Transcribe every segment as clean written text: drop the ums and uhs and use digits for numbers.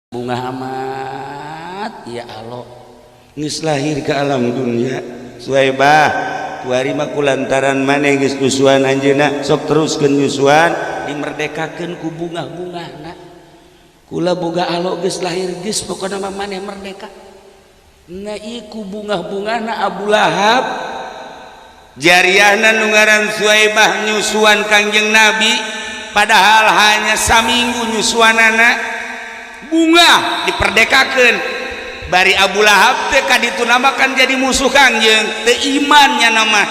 Bunga amat ya Allah geus lahir ke alam dunia. Suhaibah kuari mah kulantaran maneh geus nyusuan anjeunna sok teruskeun nyusuan dimerdekakeun ku bungah-bungahna. Kula boga alo geus lahir geus pokona mah maneh merdeka. Nah ieu ku bungah-bungahna Abu Lahab jariahna nu ngaran Suhaibah nyusuan Kangjeng Nabi padahal hanya saminggu nyusuanana bunga diperdekakeun bari Abu Lahab teh kaditu namakan jadi musuh Kangjeng teu imannya nama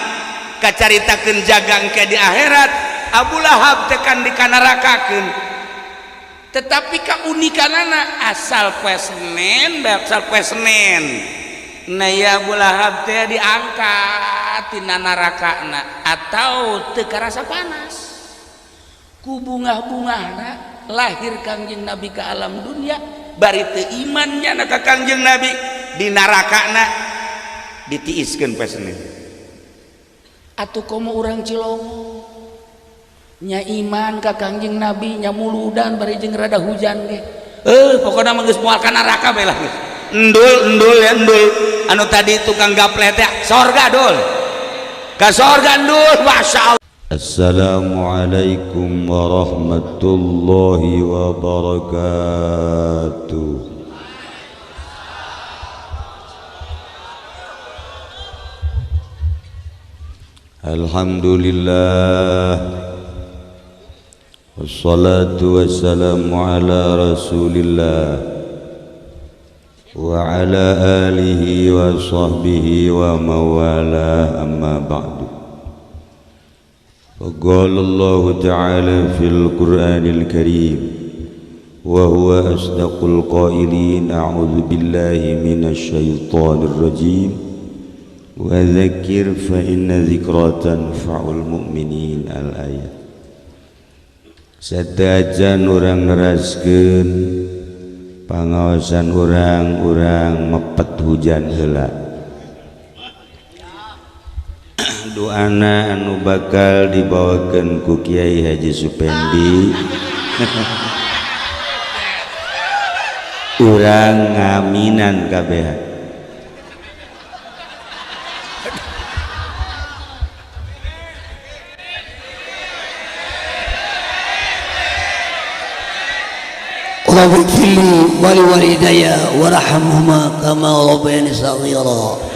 kacaritakeun jagang ke di akhirat Abu Lahab teh kan dikanarakakeun. Tetapi kaunikanana asal poe Senen asal poe Senen nah ya Abu Lahab teh diangkat tina narakana atau teu karasa panas ku bungah-bungahna lahir Kangjeng Nabi ke alam dunia bari teu imannya na ka Kangjeng Nabi di narakana ditiiskeun poe Senin. Atuh komo urang Cilongo nya iman ka Kangjeng Nabi nya muludan bari jeung rada hujan ge pokona mah geus moal ka neraka bae lah geus. Endul endul ya endul anu tadi tukang gaple teh sorga dul ka sorga endul masyaallah. Assalamualaikum warahmatullahi wabarakatuh. Alhamdulillah wassalatu wassalamu ala rasulillah wa ala alihi wa sahbihi wa mawala, amma ba'du. فقال الله تعالى في القرآن الكريم وهو أصدق القائلين أعوذ بالله من الشيطان الرجيم وذكر فإن ذكرى تنفع المؤمنين الآية. Satajan urang neraskeun pangaosan urang-urang mepet hujan heula. Doana anu bakal dibawakeun ku Kiai Haji Supendi urang ngaminan kabehan. Rabbi ighfirli wa liwalidayya warhamhuma kama rabbayani shaghira.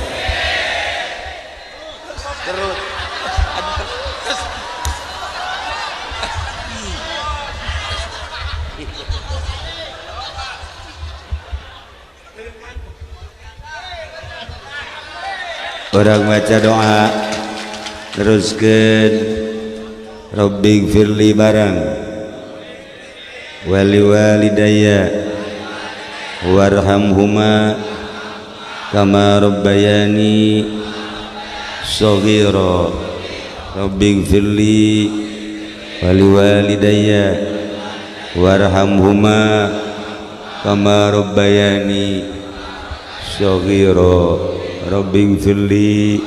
Orang baca doa teruskeun Rabbi ighfirli barang wali walidayya warhamhuma kama rabbayani shaghira. Rabbi ighfirli wali walidayya warhamhuma kama rabbayani shaghira. Rabbi ighfirli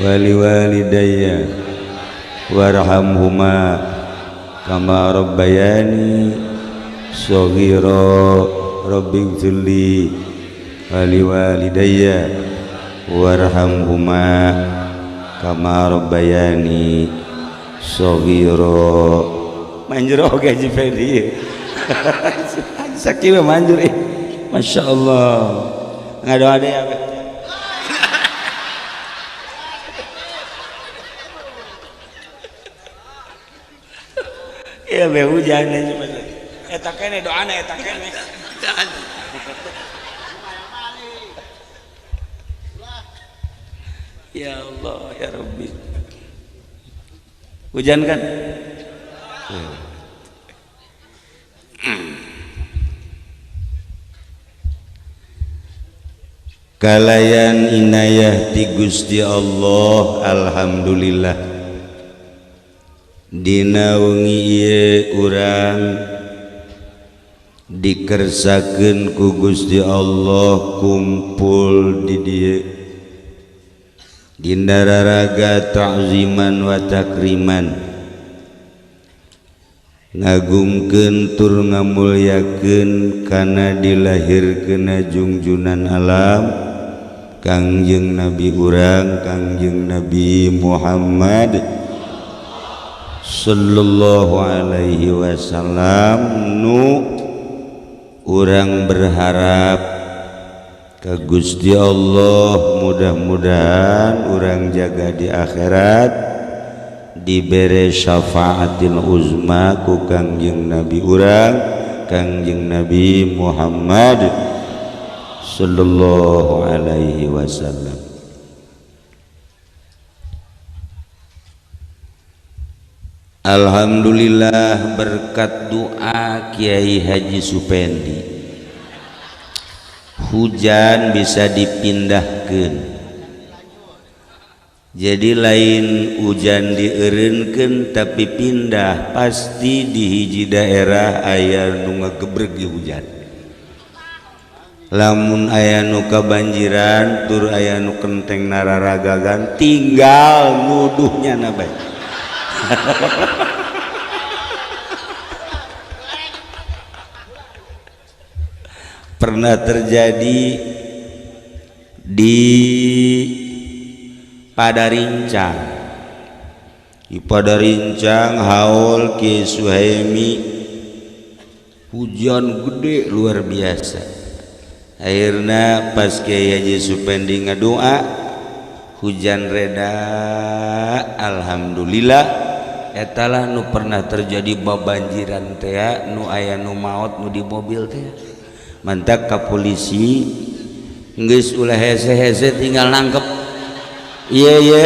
wali walidayya warhamhuma kama rabbayani shaghira. Rabbi ighfirli wali walidayya warhamhuma kama rabbayani shaghira. Manjur oge Haji Fendi. Sakieu manjur ih. Masyaallah. Ngadoa deui abeh. Ya be hujan aja eta kene doana eta kene. Ya Allah ya Rabbi. Hujan kan? Kalayan inayah ti Gusti Allah alhamdulillah. Dina wengi ieu urang dikersakeun ku Gusti Allah kumpul di dieu dina raraga ta'ziman wa takriman. Ngagungkeun tur ngamulyakeun kana dilahirkeunna jungjunan alam Kangjeng Nabi urang Kangjeng Nabi Muhammad sallallahu alaihi wasallam nu urang berharap ka Gusti Allah mudah-mudahan urang jaga di akhirat dibere syafaatil uzma ku Kangjeng Nabi urang Kangjeng Nabi Muhammad sallallahu alaihi wasallam. Alhamdulillah berkat doa Kiai Haji Supendi hujan bisa dipindahkan. Jadi lain hujan dieureunkeun tapi pindah, pasti di hiji daerah aya nu ngagebreg hujan. Lamun aya nu kabanjiran tur aya nu kenteng nararagagan tinggal nuduhnya na bae. Pernah terjadi di Padarincang. Di Padarincang haul Ki Suhaimi hujan gede luar biasa. Akhirna pas Kiai Haji Supendi ngadoa hujan reda, alhamdulillah. Etalah nu pernah terjadi babanjiran teh nu aya nu maot nu di mobil teh. Mantak ka polisi geus ulah hese-hese tinggal nangkep. Iya iya.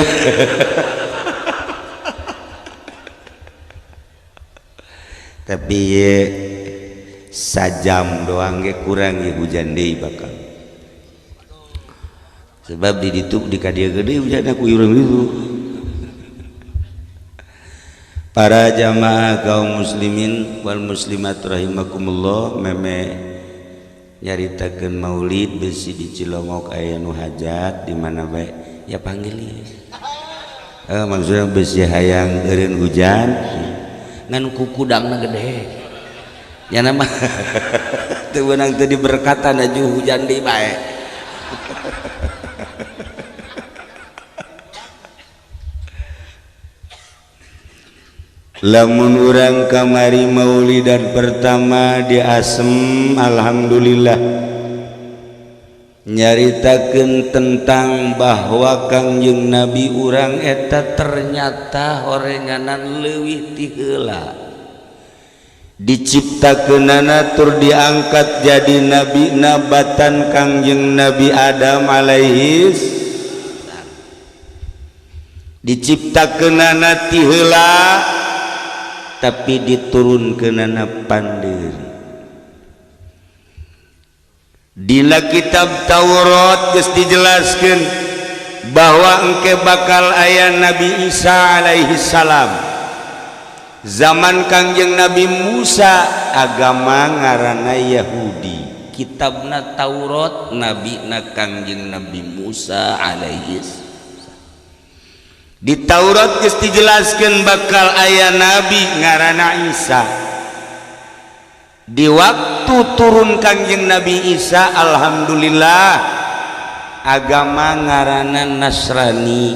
Tapi ye sajam doang ge kurang ye hujan deui bakal. Sebab di ditu di ka dieu gede hujan ku urang itu. Para jamaah kaum muslimin wal muslimat rahimakumullah, meme nyaritakeun maulid besi di Cilongok aya nu hajat di mana bae ya panggil ya. Maksudnya besi hayang eureun hujan ngan kukudangna gede ya nama teu meunang teu diberkatan aju hujan deui bae. Lamun urang kamari maulidan pertama di Asem, alhamdulillah nyaritakeun tentang bahwa Kangjeng Nabi urang eta ternyata horenganan leuwih ti heula diciptakeunana tur diangkat jadi nabi nabatan Kangjeng Nabi Adam alaihis salam. Diciptakeunana ti heula tapi diturunkeunana pandiri. Dina kitab Taurat geus dijelaskeun bahwa engke bakal aya Nabi Isa alaihi salam. Zaman Kangjeng Nabi Musa agama ngaranna Yahudi, kitabna Taurat, nabina Kangjeng Nabi Musa alaihi salam. Di Taurat geus dijelaskeun bakal aya nabi ngaranna Isa. Di waktu turun Kangjeng Nabi Isa, alhamdulillah agama ngaranna Nasrani,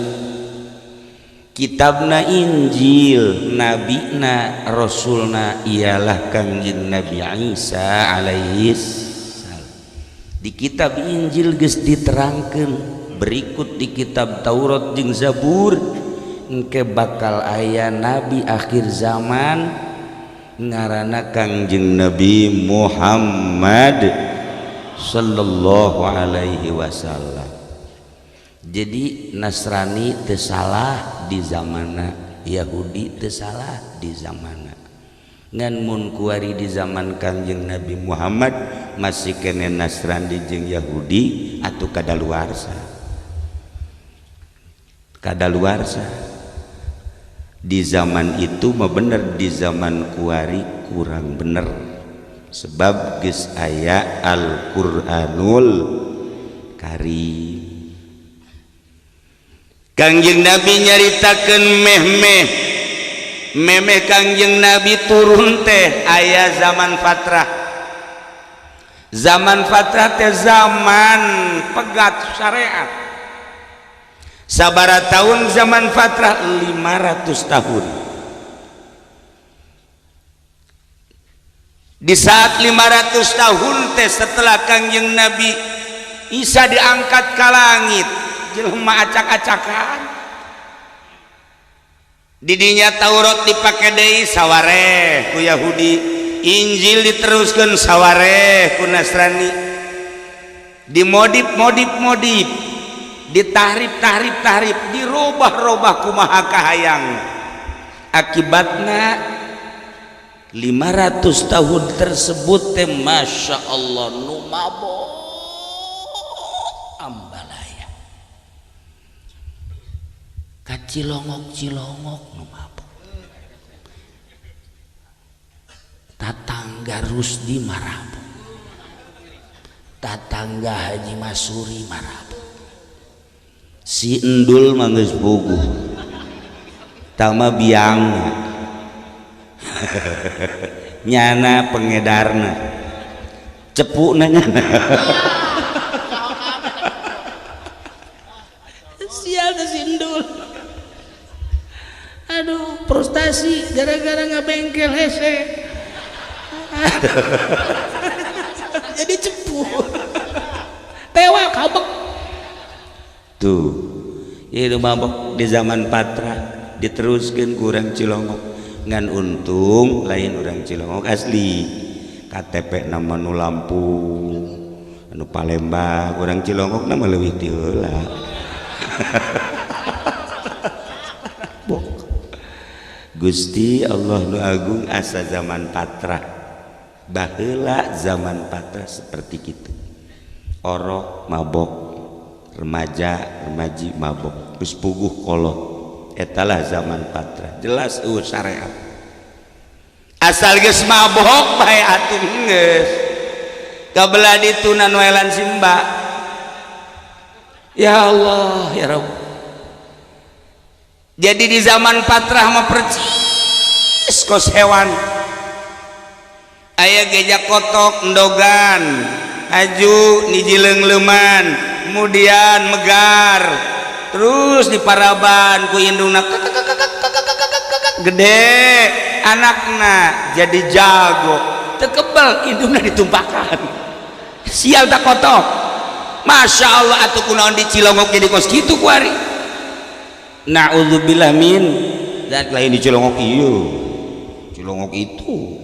kitabna Injil, nabina rasulna ialah Kangjeng Nabi Isa alaihi salam. Di kitab Injil geus diterangkeun, berikut di kitab Taurat jeung Zabur engke bakal aya nabi akhir zaman ngaranna Kangjeng Nabi Muhammad sallallahu alaihi wasallam. Jadi Nasrani teu salah di zamana, Yahudi teu salah di zamana. Ngan mun kuari di zaman Kangjeng Nabi Muhammad masih kene Nasrani jeung Yahudi atuh kadaluarsa. Kadaluarsa. Di zaman itu mah bener, di zaman kuari kurang bener. Sebab geus aya Al-Qur'anul Karim. Kangjeng Nabi nyaritakeun meh-meh Memeh Kangjeng Nabi turun teh aya zaman fatrah. Zaman fatrah teh zaman pegat syariat. Sabara tahun zaman fatrah? 500 tahun. Di saat 500 tahun teh setelah Kangjeng Nabi Isa diangkat ke langit, jelema acak-acakan. Didinya Taurat dipake deui sawareh ku Yahudi, Injil diteruskan sawareh ku Nasrani, dimodif modif modif, ditahrif tahrif tahrif, dirubah-rubah kumaha kahayang. Akibatna 500 tahun tersebut teh Masya Allah nu mabok ambalaya kacilongok-cilongok nu mabok, tatangga Rusdi marabok, tatangga Haji Masuri marabok, si Endul mah geus puguh tama biangna nyana pengedarna cepuna nyana. Sial si Endul, aduh frustasi gara-gara ngabengkel hese. Jadi cepu tewa kabek tuh. Itu mabok di zaman patra diteruskan kurang Cilongok, ngan untung lain orang Cilongok asli, KTP nama nu Lampung anu Palembang, orang Cilongok nama leuwih ti heula. Gusti Allah nu agung, asa zaman patra baheula zaman patra seperti kitu, orok mabok, remaja remaji mabok, geus puguh kolot. Etalah zaman patra, jelas eueuh syariat. Asal geus mabok bae atuh geus kabelah ditu noelan simba. Ya Allah ya Rabb. Jadi di zaman patrah mah percis kos hewan. Aya geja kotok endogan, haju nijileung leuman, kemudian megar, terus di paraban ku indungna gede anakna jadi jago, tekebel indungna ditumpakan. Sial tak kotok. Masya Allah atuh kunaon di Cilongok jadi kos kitu kuari. Na'udzubillah min dan lain di Cilongok ieu, Cilongok itu,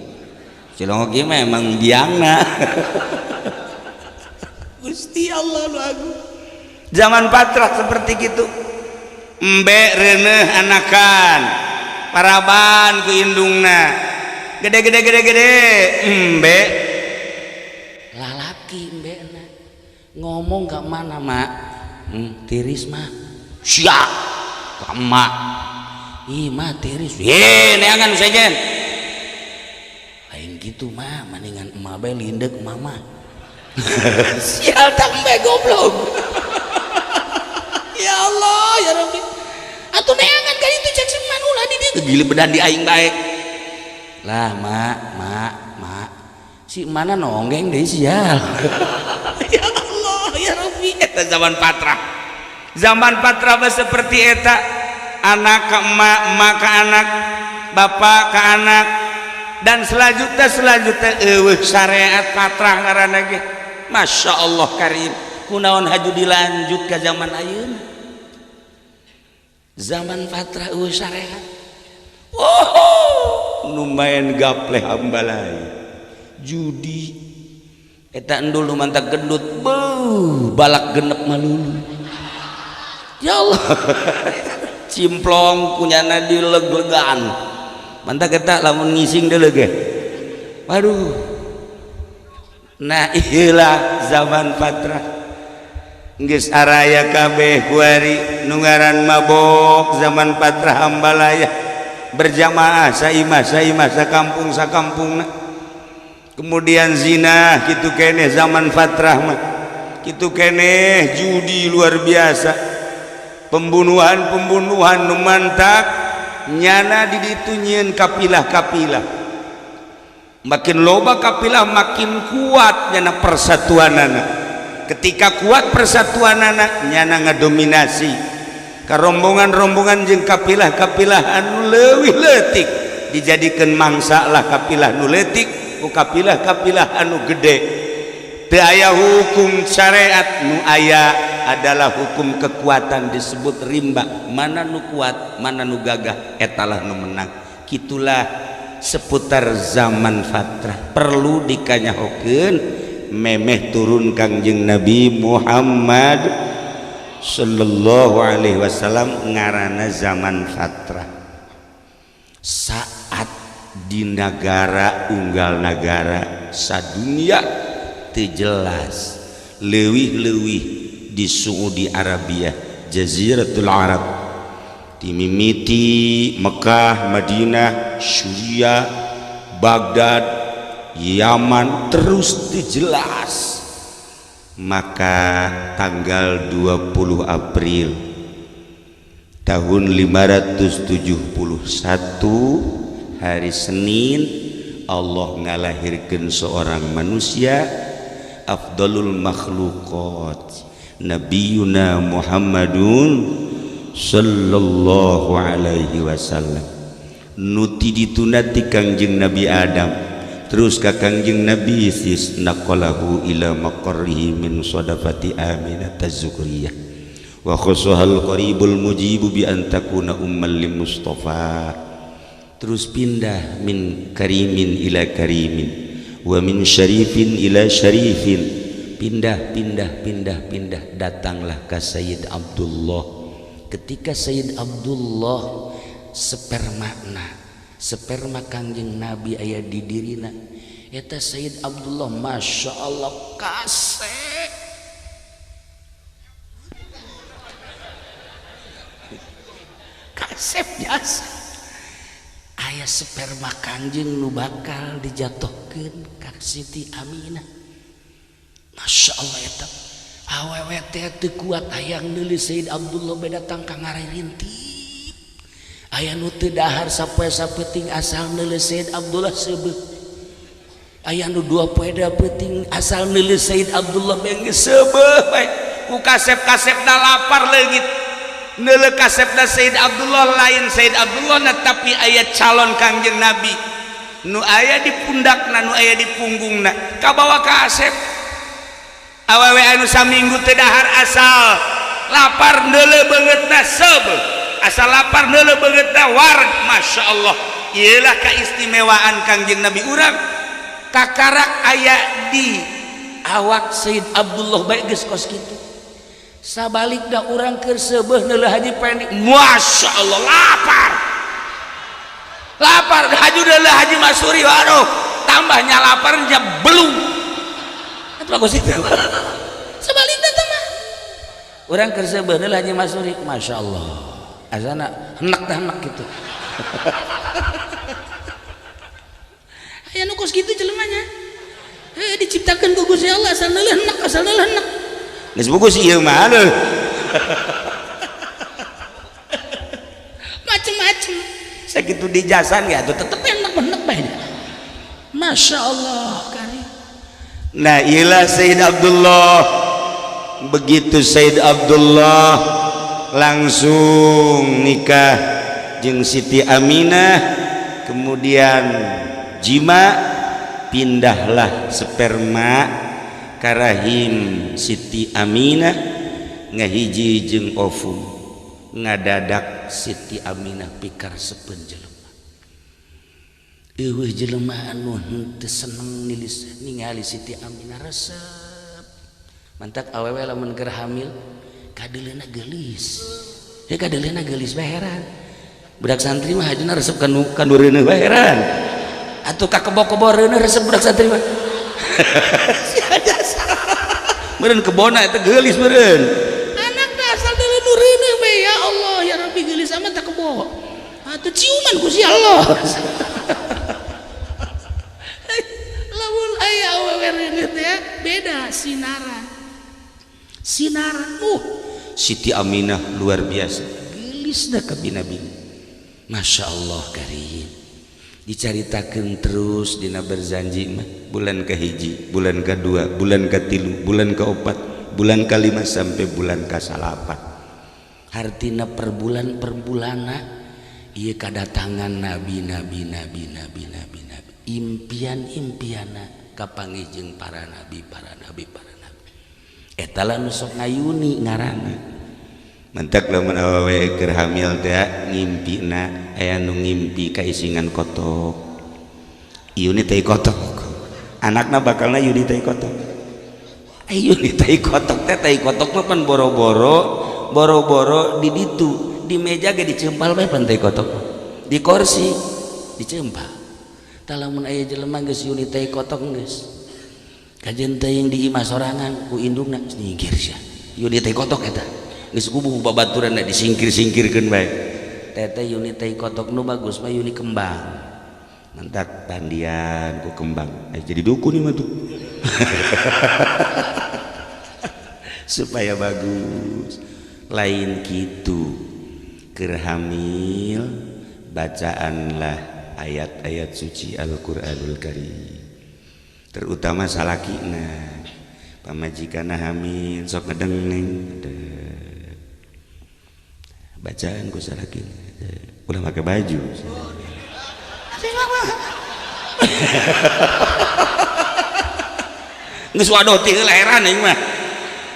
Cilongok ieu memang biangna. Gusti Allah nu agung. Zaman patrah seperti gitu. Embe reuneuh anakan, paraban ku indungna. Gede gede gede gede embe. Lalaki embena ngomong ke mana mak? Tiris mak. Sia ka emak. Ih mah tiris. Ye neangan sejen. Lain gitu mah, mendingan emak bae lindek mama. Sial tak embe goblok. Ya Allah ya Rabbi. Atuh neangan ka itu cek seman ulah di dieu gila bedan di aing bae. Lah mak, mak, mak. Si mana nonggeng deui sial. Ya Allah ya Rabbi, eta zaman patrah. Zaman patrah mah seperti eta, anak ke emak, emak ke anak, bapak ke anak, dan selanjutnya selanjutnya eueuh syariat patrah ngaranna ge. Masya Allah karim. Kunaon haju dilanjut ke zaman ayeuna? Zaman patrah eueuh syariat. Oh, nu main gapleh ambalai judi eta endul nu mantak gendut beuh balak genep malulu. Ya Allah. Cimplong kunyana dileg-legan mantak eta lamun ngising deuleu ge. Waduh. Nah iyalah zaman patrah. Geus araya kabeh kuari nu ngaran mabok zaman patrah ambalaya berjamaah saimah saimah sakampung sakampungna. Kemudian zina kitu keneh zaman fatrah mah, kitu keneh judi luar biasa, pembunuhan-pembunuhan nu mantak Nyana di ditu nyieun kapilah-kapilah, makin loba kapilah makin kuat nyana persatuanana. Ketika kuat persatuanana, nyana ngadominasi ka rombongan-rombongan jeung kapilah-kapilah anu leuwih leutik. Dijadikeun mangsa lah kapilah nu leutik ku kapilah-kapilah anu gede. Teu aya hukum syariat, nu aya adalah hukum kekuatan, disebut rimba. Mana nu kuat, mana nu gagah, etalah nu menang. Kitulah seputar zaman fatrah perlu dikanyahokeun memeh turun Kangjeng Nabi Muhammad sallallahu alaihi wasallam, ngarana zaman fatrah. Saat di nagara unggal nagara sadunia teu jelas, leuwih-leuwih di Saudi Arabia, Jaziratul Arab, dimimiti Mekah, Madinah, Suriah, Baghdad, Yaman, terus dijelas. Maka tanggal 20 April tahun 571 hari Senin, Allah ngalahirkeun seorang manusia, afdalul makhluqat, Nabiyuna Muhammadun sallallahu alaihi wasallam. Nu ti dituna ti Kangjeng Nabi Adam terus ka Kangjeng Nabi Sis, naqalahu ila maqarrihi min sadafati Aminah Zukriyah wa khosahal qaribul mujibu bi an takuna ummal li Mustafa. Terus pindah min karimin ila karimin wa min syarifin ila syarifin, pindah pindah pindah pindah, datanglah ke Sayyid Abdullah. Ketika Sayyid Abdullah spermana, sperma Kangjeng Nabi aya di dirina eta Sayyid Abdullah, Masya Allah, kasep kasep jasa. Aya sperma Kangjeng nu bakal dijatuhkeun ka Siti Aminah. Masya Allah, eta awewe teh teu kuat hayang neulis Sayyid Abdullah be datang ka ngaririntip. Aya nu teu dahar sapoe sapeuting asal neulis Sayyid Abdullah seubeuh. Aya nu dua poe peuting asal neulis Sayyid Abdullah be geus seubeuh bae. Ku kasep-kasepna lapar leungit. Neuleuh kasepna Sayyid Abdullah, lain Sayyid Abdullah na, tapi aya calon Kangjeng Nabi nu aya di pundakna, nu aya di punggungna, kabawa ka asep. Awewe anu saminggu teu dahar asal lapar neuleuh beungeutna seubeuh, asal lapar neuleuh beungeutna wareg. Masya Allah, ieulah keistimewaan Kangjeng Nabi urang. Kakarak aya di awak Sayyid Abdullah bae geus kos kitu. Sabalikna urang keur seubeuh neuleuh Haji Pendi, Masya Allah, lapar lapar. Haji neuleuh Haji Masuri, waduh, tambahnya lapar nya belum. Itu bagus itu. Sebaliknya teh mah urang keur seubeuh neuleuh Haji Masuri, Masya Allah, azana henek teh henek gitu. Aya nu kos kitu jelemanya. Heuh, diciptakeun ku Gusti Allah asal neuleuh henek, asal neuleuh henek. Geus bagus ieu mah aduh. Macem-macem. Sakitu dijasan ge atuh tetep enak-enak bae. Masya Allah kari. Nah, iyalah Sayyid Abdullah. Begitu Sayyid Abdullah langsung nikah jeung Siti Aminah, kemudian jima, pindahlah sperma karahim Siti Aminah, ngahiji jeung ovum, ngadadak Siti Aminah pikar sepen jelema. Eueuh jelema anu henteu seneng nilis ningali Siti Aminah resep. Mantak awewe lamun keur hamil kadeuleuna geulis. Heuh, kadeuleuna geulis bae heran. Budak santri mah hajuna resep kanu kanu reuneuh bae heran. Atuh ka kebo-kebo reuneuh resep budak santri mah. Si jasa. Meureun kebona eta geulis meureun. Anakna asal deuleu nu reuneuh bae, ya Allah ya Rabbi, geulis amat tak kebo. Atuh ciuman ku si Allah. Lamun aya awewe reuneuh teh beda sinaran. Sinaran Siti Aminah luar biasa. Geulisna ka bina-bina. Masya Allah karim dicaritakeun terus dina berzanji mah bulan kahiji, bulan kadua, bulan katilu, bulan kaopat, bulan kalima sampai bulan kasalapan. Hartina per bulan per bulana ieu kadatangan nabi nabi nabi nabi nabi nabi impian-impiana kapanggih jeung para nabi para nabi para nabi. Eta lah nu sok ngayuni ngaranna. Mentak lamun awewe keur hamil teh ngimpina aya nu ngimpi kaisingan kotok. Ieu ni tai kotok. Anakna bakalna ieu ni tai kotok. Ieu ni tai kotok teh tai kotok mah pan boro-boro boro-boro di ditu di meja ge dicempal bae pan tai kotok. Di kursi dicempal. Tah lamun aya jelema geus ieu ni tai kotok geus. Kajen teuing di imah sorangan ku indungna nyingkir sia. Ieu ni tai kotok eta. Geus kubuh babaturan disingkir-singkirkeun bae. Teteh yuni tai kotok nu bagus mah yuni kembang. Mantak pandian ku kembang. Jadi dukun ieu mah tuh. Supaya bagus. Lain kitu. Keur hamil bacaanlah ayat-ayat suci Al-Qur'anul Karim. Terutama salakina. Pamajikanna hamil sok ngedengeng. Bacaan ku salaki ulah pakai baju. Geus waduh ti heula heran ieu mah.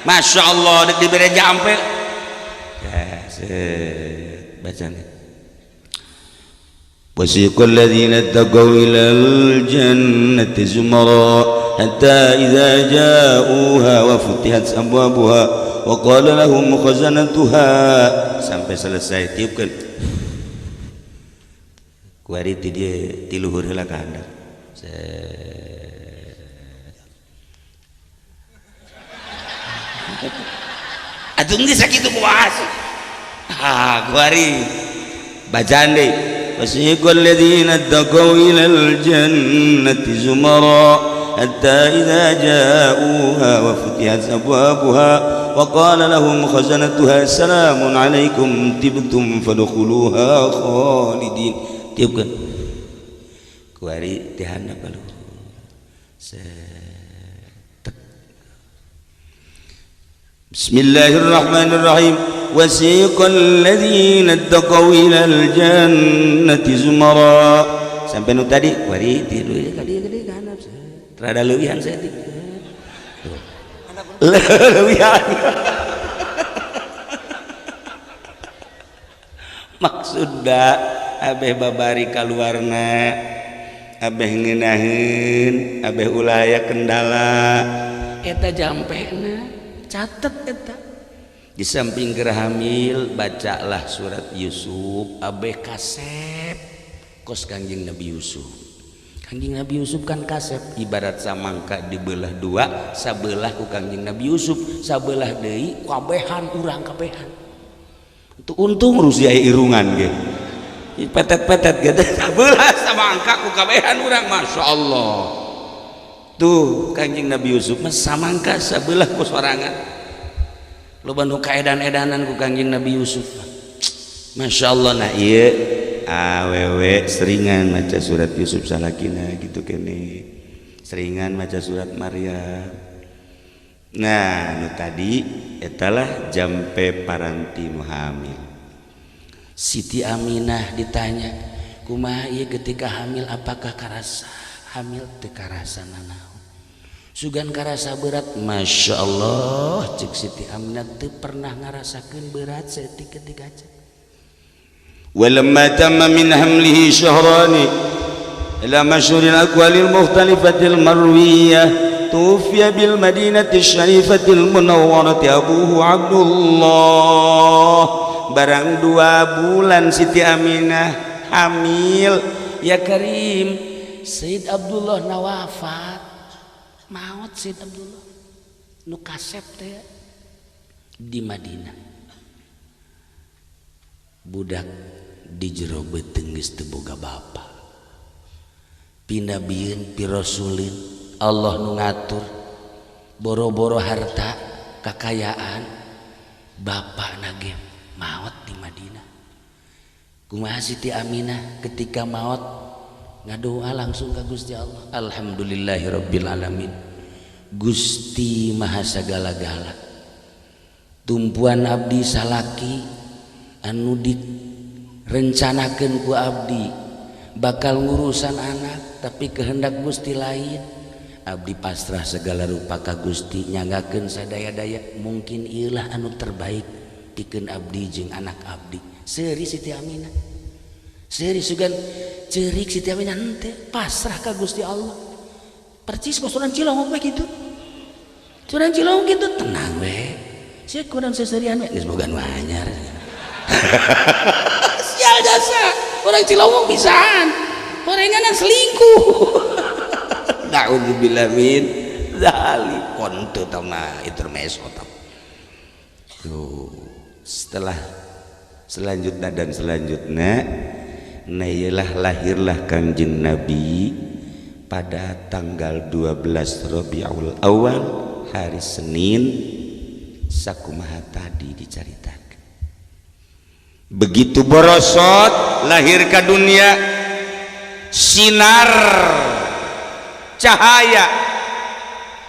Masya Allah dek dibere jampe. Ya, set bacaan. Wasiqal ladzina taqaw ilal jannati zumara hatta idza ja'uha wa futihat abwabuha wa qala lahum khazanatuha sampai selesai tiupkeun kuari ti dieu ti luhur heula ka handap. Atuh geus sakitu kumaha sih? Ah, kuari bacaan deui. Wasiqal ladzina taqaw ilal jannati zumara hatta idza ja'uha wa futihat abwabuha wa qala lahum khazanatuha salamun alaikum tibtum fadkhuluha khalidin. Tiupkeun kuari ti handap kaluhur. Bismillahirrahmanirrahim. Wasiqal ladzina taqaw ilal jannati zumara sampai nu tadi kuari tilu ka dieu gede ka handap. Terada leuwihan saeutik. Leuwihan. Maksudna abeh babari kaluarna, abeh ngeunaheun, abeh ulah aya kendala. Eta jampehna, catet eta. Di samping keur hamil bacalah surat Yusuf, abeh kasep kos Kangjeng Nabi Yusuf. Kangjeng Nabi Yusuf kan kasep ibarat samangka dibelah dua, sabelah ku Kangjeng Nabi Yusuf, sabelah deui kabehan urang kabehan. Itu untung rusi aya irungan ge. Petet-petet ge sabelah samangka ku kabehan urang, Masya Allah. Tuh Kangjeng Nabi Yusuf mah samangka sabelah ku sorangan. Loba nu kaedan-edanan ku Kangjeng Nabi Yusuf. Masya Allah. Nah ieu awewe seringan maca surat Yusuf salakina gitu kene. Seringan maca surat Maryam. Nah nu tadi etalah jampe paranti nu hamil. Siti Aminah ditanya, kumaha ieu ketika hamil apakah karasa hamil teu karasa nanaon? Sugan karasa berat. Masya Allah cek Siti Aminah teu pernah ngarasakeun berat saeutik ketika cek. Walamma tamma min hamlihi syahrani ila masyhuril aqwalil mukhtalifatil marwiyah tuwfiya bil madinati syarifatil munawwarati abuhu Abdullah. Barang 2 bulan Siti Aminah hamil, ya Karim, Sayyid Abdullah na wafat. Maot Sayyid Abdullah nu kasep teh di Madinah. Budak di jero beuteung geus teu boga bapa. Pinabieun pirasulin Allah nu ngatur boro-boro harta kakayaan bapakna ge maot di Madinah. Kumaha Siti Aminah ketika maut? Ngadoa langsung ke Gusti Allah. Alhamdulillahirabbil alamin. Gusti Maha sagala-gala. Tumpuan abdi salaki anu direncanakeun ku abdi bakal ngurusan anak, tapi kehendak Gusti lain. Abdi pasrah segala rupa ka Gusti, nyanggakeun sadaya-daya, mungkin ieulah anu terbaik pikeun abdi jeung anak abdi. Seuri Siti Aminah, seuri sugan ceurik Siti Aminah henteu, pasrah ka Gusti Allah. Percis kos urang Cilongok we kitu, urang Cilongok kitu, tenang we sia, kurang seserian we geus boga nu anyar. Sial jasa orang Cilongok bisaan horenganan selingkuh. Na'udzubillah min dzalik. Kontu tama intermezzo. Tuh, setelah selanjutnya dan selanjutnya, nah, ialah lahirlah Kanjeng Nabi pada tanggal 12 Rabiul Awal, hari Senin, sakumaha tadi diceritakan. Begitu borosot lahir ke dunia, sinar cahaya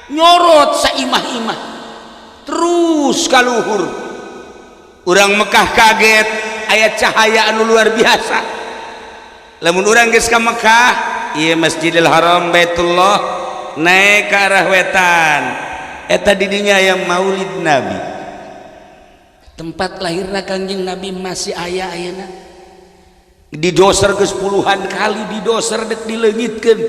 nyorot saimah-imah terus kaluhur. Urang Mekah kaget aya cahaya anu luar biasa. Lamun urang geus ka Mekah, ieu Masjidil Haram, Baitullah, naik ke arah wetan, eta didinya aya Maulid Nabi, tempat lahirna Kangjeng Nabi, masih aya ayeuna. Didoser geus puluhan kali, didoser dek dileungitkeun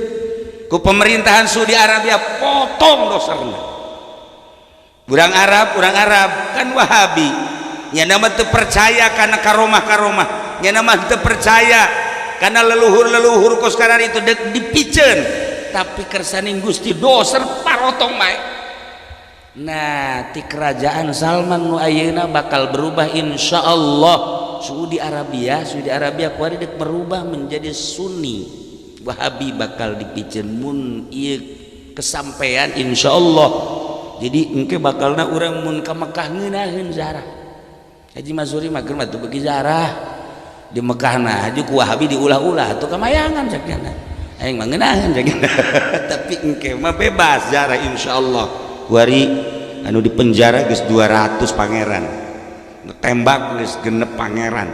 ku pemerintahan Saudi Arabia, potong doserna. Urang Arab, urang Arab kan Wahabi nya, nama teu percaya karena karomah-karomah nya, nama teu percaya karena leluhur-leluhur kos itu dek dipiceun, tapi kersaning Gusti doser parotong bae. Nah, ti kerajaan Salman nu ayeuna bakal berubah, insya Allah. Saudi Arabia, Saudi Arabia kuari dek berubah menjadi Sunni Wahabi, bakal dipiceun mun ieu kesampaian, insya Allah. Jadi engke bakalna urang mun ka Mekah ngeunaheun zarah. Haji Masuri mah keur mah teu beuki zarah di Mekah. Nah, haji ku Wahabi diulah-ulah tuh kamayangan cek nya, aing mah ngeunaheun cek. Tapi engke mah bebas zarah, insya Allah. Kuari anu di penjara geus 200 pangeran, tembak geus genep pangeran,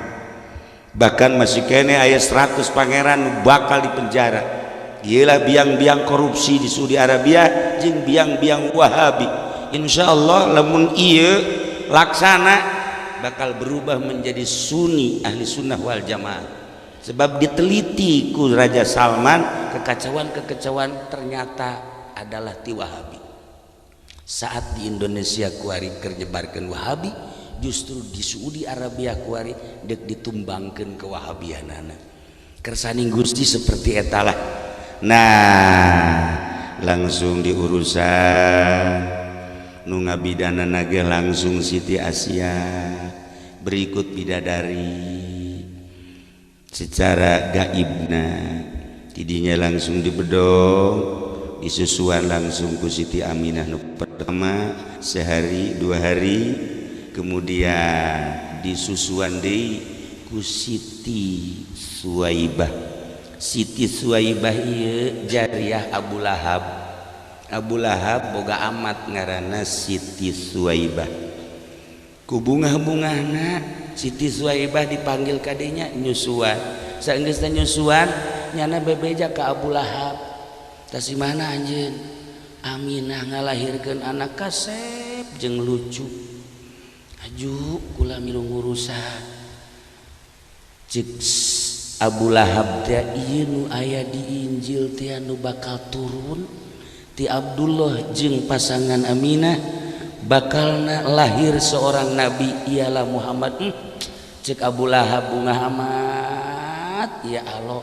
bahkan masih kene aya 100 pangeran bakal di penjara. Gila, biang-biang korupsi di Saudi Arabia jeung biang-biang Wahabi. Insya Allah lamun ieu laksana bakal berubah menjadi Sunni, ahli sunnah wal jamaah, sebab diteliti ku Raja Salman, kekacauan-kekacauan ternyata adalah ti Wahabi. Saat di Indonesia kuari keur nyebarkeun Wahabi, justru di Saudi Arabia kuari dek ditumbangkeun ke Wahabianana. Kersaning Gusti seperti etalah. Nah, langsung diurusan nu ngabidana ge langsung Siti Asia berikut bidadari secara gaibna. Tidinya langsung dibedong, disusuan langsung ku Siti Aminah nu pertama sehari 2 hari, kemudian disusuan deui ku Siti Suwaibah. Siti Suwaibah ieu jariah Abu Lahab. Abu Lahab boga amat ngaranna Siti Suwaibah. Ku bungah-bungahna Siti Suwaibah dipanggil kadenya nyusuan. Saenggeusna nyusuan, nyana bebeja ka Abu Lahab, "Tasi mana anjeun? Aminah ngalahirkeun anak kasep jeung lucu. Aju kula milu ngurusan." Cek Abu Lahab teh, "Ieu nu aya di Injil teh, nu bakal turun ti Abdullah jeung pasangan Aminah, bakalna lahir seorang nabi, ialah Muhammad." Cek Abu Lahab, "Bungah amat ya Allah."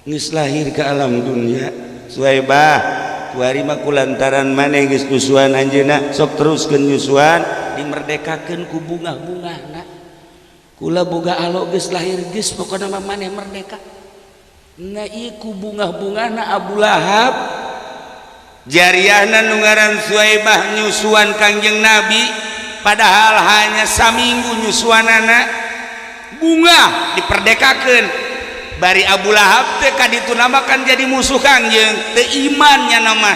Geus lahir ke alam dunia Suwaibah. Kuari mah kulantaran maneh geus nyusuan anjeunna, sok teruskeun nyusuan, dimerdekakeun ku bungah-bungahna. "Kula boga alo geus lahir, geus pokona mah maneh merdeka." Nah, ieu ku bungah-bungahna Abu Lahab jariahna nu ngaran Suwaibah nyusuan Kangjeng Nabi, padahal hanya saminggu nyusuanana. Bunga diperdekakeun bari Abu Lahab teh kaditu namakan jadi musuh Kangjeng, teu imannya nama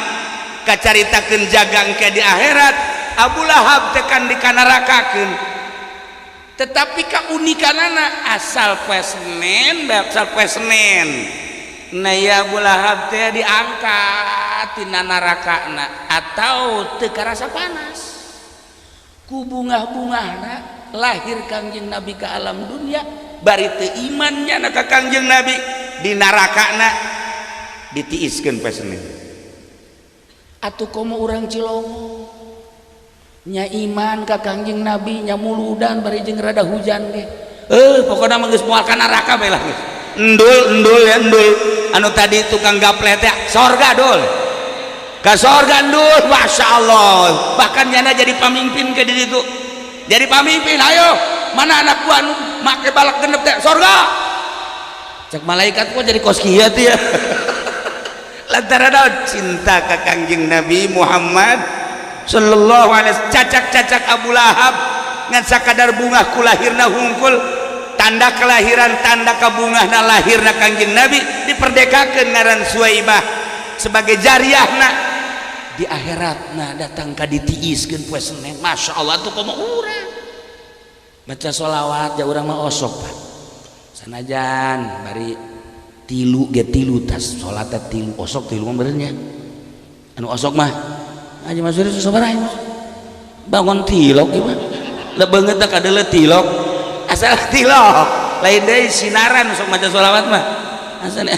kacaritakeun jagang ke di akhirat. Abu Lahab teh kan dikanarakakeun, tetapi keunikanana asal poe Senin, asal poe Senin. Nah ya, Abu Lahab teh diangkat tina narakana atau teu karasa panas ku bungah-bungahna lahir Kangjeng Nabi ke alam dunia. Bari teu imannya na ka Kangjeng Nabi, di narakana ditiiskeun poe Senin. Atuh komo urang Cilongok nya iman ka Kangjeng Nabi nya, muludan bari jeung rada hujan ge, pokokna mah geus moal ka neraka bae lah geus. Endul, endul ya, endul anu tadi tukang gaple teh sorga, dul ka sorga endul. Masya Allah, bahkan nyana jadi pamimpin ke diri itu, jadi pamimpin. Ayo, mana anak gua anu make balak genep teh? Sorga, cek malaikat. Kok jadi kos kieu tuh ya? Lantaran naon? Cinta ka Kangjeng Nabi Muhammad sallallahu alaihi wasallam. Cacak-cacak Abu Lahab ngan sakadar bungah ku lahirna hungkul, tanda kelahiran, tanda kabungahna lahirna Kangjeng Nabi, diperdekakeun ngaran Suwaibah sebagai jariahna di akhirat. Nah, datang ka ditiiskeun poe Senin. Masya Allah. Tuh komo urang baca sholawat ja, urang mah osok, Pak, sanajan bari tilu ge tilu tas salat tilu osok tilu mah benernya. Anu osok mah aja Mas Firly sabaraha, Mas? Bangun tilok gimana lah, banget tak ada tilok, asal tilok lain deui sinaran. Sok maca sholawat mah asal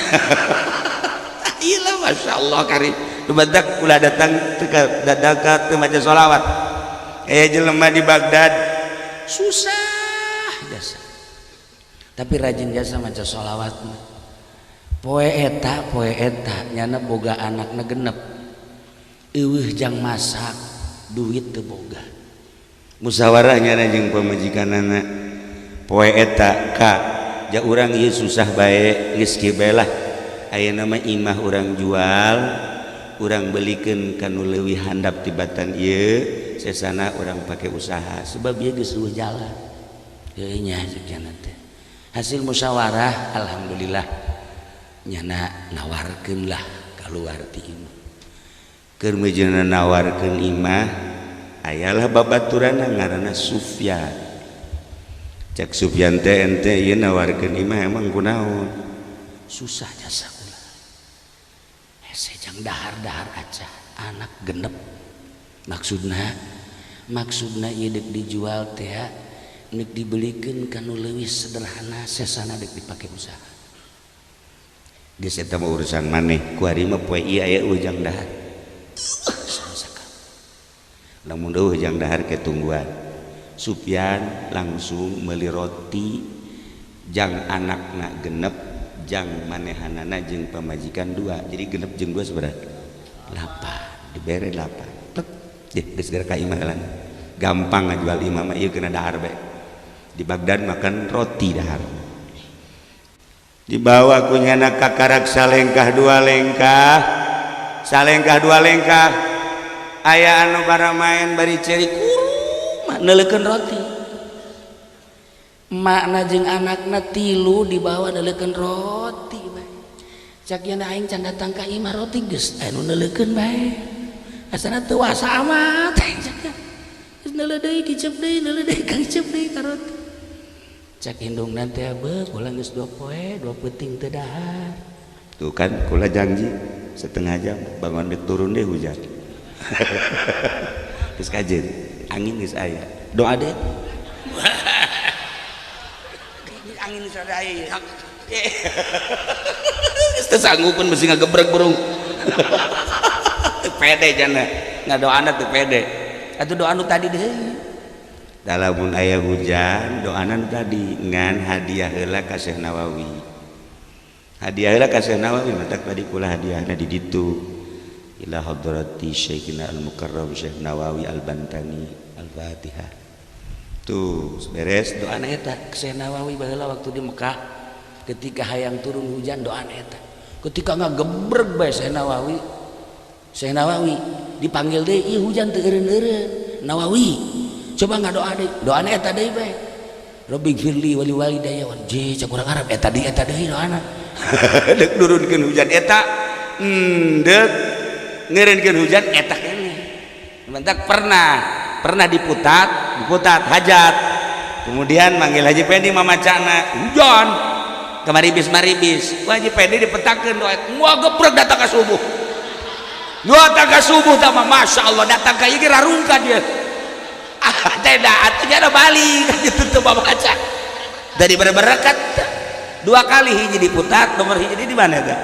iya lah. Masya Allah, kari badak ulah datang teu ka teu maca sholawat. Jelema di Baghdad susah jasa, tapi rajin jasa maca sholawat mah. Poe eta, poe eta nyana boga anakna genep, eueuh jang masak, duit teu boga. Musyawarah nyana jeung pamajikanana poe eta, ka ja urang ieu susah bae, geus kieu bae lah, ayeuna mah imah urang jual, urang belikeun ka nu leuwih handap tibatan ieu, sesana urang pake usaha sebab ieu geus eueuh jalan. Heuh nya, cek nyana teh. Hasil musyawarah, alhamdulillah nyana nawarkeun lah keluar ti imah. Keur meujeuhna nawarkeun imah, ayalah babaturanna ngaranna Sufyan. Cek Sufyan teh, ente ieu nawarkeun imah emang kunaon? Susah jasa kula, hese jang dahar-dahar aja, anak genep. Maksudna, maksudna ieu dek dijual teh nek dibelikeun ka nu leuwih sederhana, sesana dek dipake usaha. Geus, eta mah urusan maneh, kuari mah poe ieu aya ujang dahar. Lamun eueuh jang dahar ke tungguan. Sufyan langsung meuli roti jang anakna genep, jang manehanana jeung pamajikan dua, jadi genep jeung dua seberapa? Lapan. Dibere lapan. Tek deh, geus geura ka imah lah, gampang ngajual imah mah, ieu kena dahar bae. Di Baghdad makan roti dahar. Dibawa ku nyana kakarak salengkah dua lengkah, salengkah dua lengkah, aya anu bara main bari ceri kuruma neuleukeun roti. Makna jeung anakna tilu dibawa neuleukeun roti bae. Cak yen aing can datang ka imah, roti geus anu neuleukeun bae, asana teu wasa amat. Geus neuleuh deui, kicep deui, neuleuh deui, kicep deui ka roti. Cak indungna teh, beuh, kula geus dua poe dua peuting teu dahar. Tuh kan, kula janji setengah jam bangun dek turun deh hujan. Geus kajen angin geus aya doa deh. Angin geus aya, geus teu sanggupeun besi ngagebreg burung. Teu pede jana ngadoana, teu pede atuh doa nu tadi deui. Lamun aya hujan doana nu tadi, ngan hadiah heula ka Syekh Nawawi, hadiah heula ka Syekh Nawawi. Matak tadi kula hadiahna di ditu, ila hadrati Syekhina Al-Mukarram Syekh Nawawi Al-Bantani, Al-Fatihah. Tuh beres. Doana eta Syekh Nawawi baheula waktu di Mekah, ketika hayang turun hujan, doana eta. Ketika ngagebreg bae Syekh Nawawi, Syekh Nawawi dipanggil deui, ih hujan teu eureun-eureun. Nawawi coba ngadoa deui, doana eta deui bae. Rabbi firli wali walidayya wal je cak urang Arab eta deui eta deui doana. Deuk nurunkeun hujan eta deuk ngeureunkeun hujan eta keneh. Mentak pernah diputat hajat. Kemudian manggil Haji Pendi mamacana hujan. Kemaribis maribis. Ku Haji Pendi dipetakeun doa. Wah gebrek datang ka subuh. Datang ka subuh tah mah Masya Allah datang ka ieu ge rarungka dia. Ah teh atuh nya balik gitu teu baca. Dari berberkat dua kali hiji diputat nomor hiji di mana eta?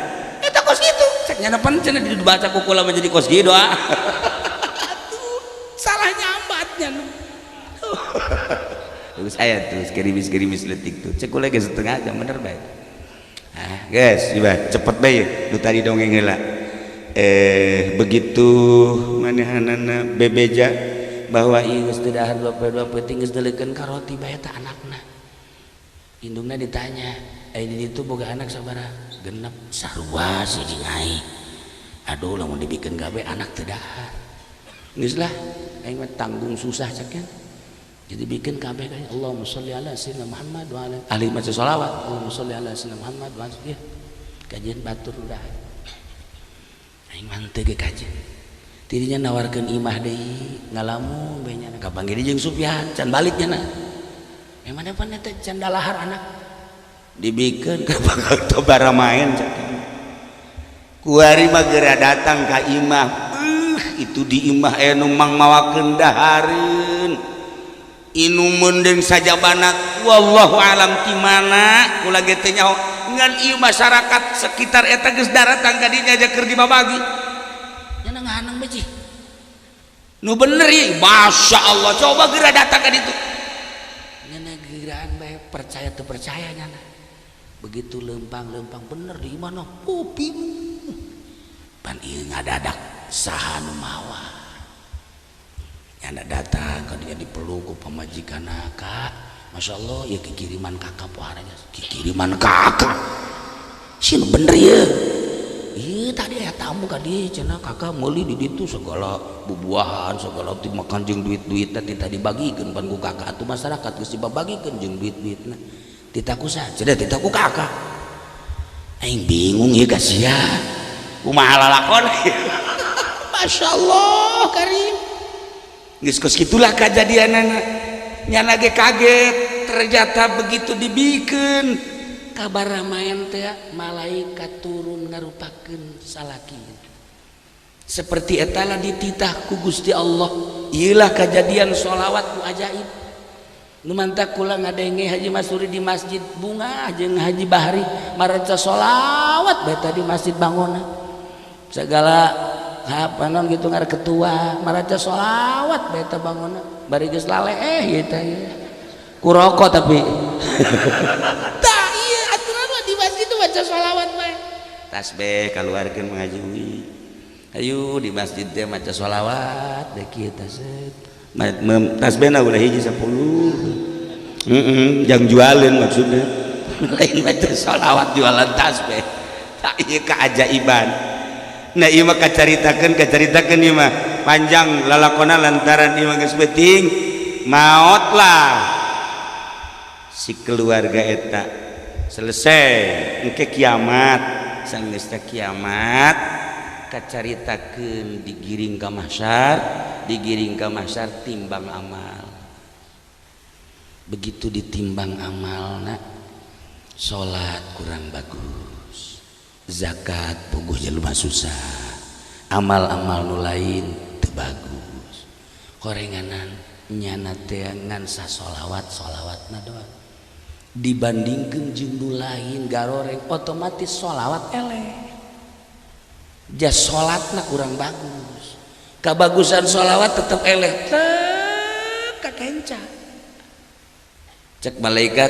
Eta kos kitu. Cek nyana pan cenah dibaca ku kula menjadi kos kieu doa. Atuh salah nyambatnya. Terus aya tuh gerimis-gerimis letik tuh. Cek kula ge setengah jam bener bae. Ah, guys, coba cepet bae nu tadi dongeng heula. Begitu manehanana bebeja bahwa ieu geus teu dahar dua poe peuting geus deuleukeun ka roti bae eta anakna. Indungna ditanya, "Eh di ditu boga anak sabaraha?" Genep sarua si jeung aing. Aduh lamun dibikeun gawe anak teu dahar. Geus lah, aing mah tanggung susah cek nya. Jadi bikin kabeh kan Allahumma sholli ala sayyidina Muhammad wa ala ahli maca sholawat Allahumma sholli ala sayyidina Muhammad wa ala ya. Kajian batur udah. Aing mah teu ge kajian. Tidinya nawarkeun imah deui ngalamun bae nya kapanggih jeung Sufyan can balik nya na. Emang pan eta can dalahar anak. Dibikeun ka bakal tobara main cak. Kuari mah geura datang ka imah. Itu di imah aya nu mangmawakeun dahareun. Inumun deung sajabana wallahu alam ti mana kula ge teu nyaho ngan ieu masyarakat sekitar eta geus daratang ka dinya aja keur dibabagi nya ngahanang beuji nu bener ieu Masya Allah coba geura datang ka ditu nya geuraan bae percaya teu percaya nyana begitu lempang-lempang bener di imah oh pinuh pan ieu ngadadak saha nu mawa nyana datang ka dia dipeluk ku pamajikanna kak Masya Allah ya kikiriman kakak poharanya kikiriman kakak sih bener ya iya tadi ya tamu ka dia cenah kakak meuli di ditu segala bubuahan segala dimakan jeung duit-duitna ti tadi bagikeun pan ku kakak atuh masyarakat geus dibabagikeun jeung duit-duitna titaku saha cenah titaku kakak aing bingung ieu ka sia kumaha lalakon Masya Allah karim geus kos kitulah kajadianana nyana ge kaget ternyata begitu dibikeun kabar ramayan teh malaikat turun ngarupakeun salaki seperti etala dititah ku Gusti Allah ieulah kajadian sholawat nu ajaib nu mantak kula ngadenge Haji Masuri di masjid Bunga jeung Haji Bahri mareca sholawat bae tadi masjid Bangona segala apa non gitu ngar ketua maraca sholawat bae teh Bangona bari geus laleh ieu teh ku rokok tapi tah ieu aturan mah di masjid tuh baca sholawat bae tasbih kaluarkeun mengaji ayo di masjid teh maca sholawat deh kieu teh tasbihna ulah hiji 10 heeh jang jualeun maksudnya lain maca sholawat jualan tasbih tah ieu keajaiban. Nah ieu mah kacaritakeun ieu mah panjang lalakona lantaran ieu mah geus penting maot lah si keluarga eta selesai engke kiamat sanggeus teh kiamat kacaritakeun digiring ka mahsyar digiring ka mahsyar timbang amal begitu ditimbang amalna salat kurang bagus zakat puguh jelema susah amal-amal nu lain teu bagus horenganan nyana teh ngan sasolawat solawatna doang dibandingkeun jeung nu lain garoreng otomatis solawat eleh jas salatna kurang bagus kabagusan solawat tetep eleh teu kakenca cek malaikat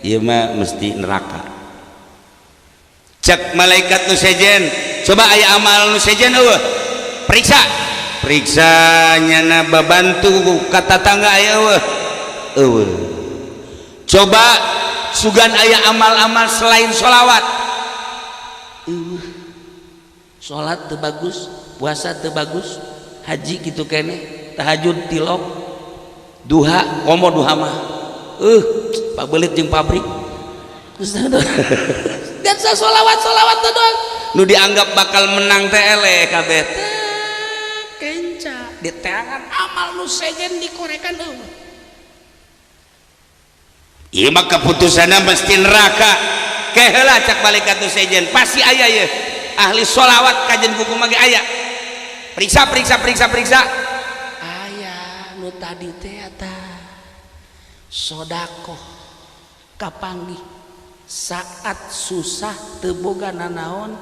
ieu mah mesti neraka cek malaikat nu sejen coba aya amal nu sejen eueuh periksa periksa nyana babantu ka tatangga aya eueuh eueuh coba sugan aya amal-amal selain sholawat eueuh salat teu bagus puasa teu bagus haji kitu keneh tahajud tilok duha komo duha mah Pabelit jeung pabrik. Dan solawat-solawat doang nu dianggap bakal menang teh eleh kabeh kenca di teangan amal nu sejen dikorekan eueuh. Ieu mah keputusanna mesti neraka. Keheula cak malaikat nu sejen pasti aya ye ahli solawat kajen kuku mage aya. Periksa periksa periksa periksa aya nu tadi teh eta sodakoh kapanggih saat susah teu boga nanaon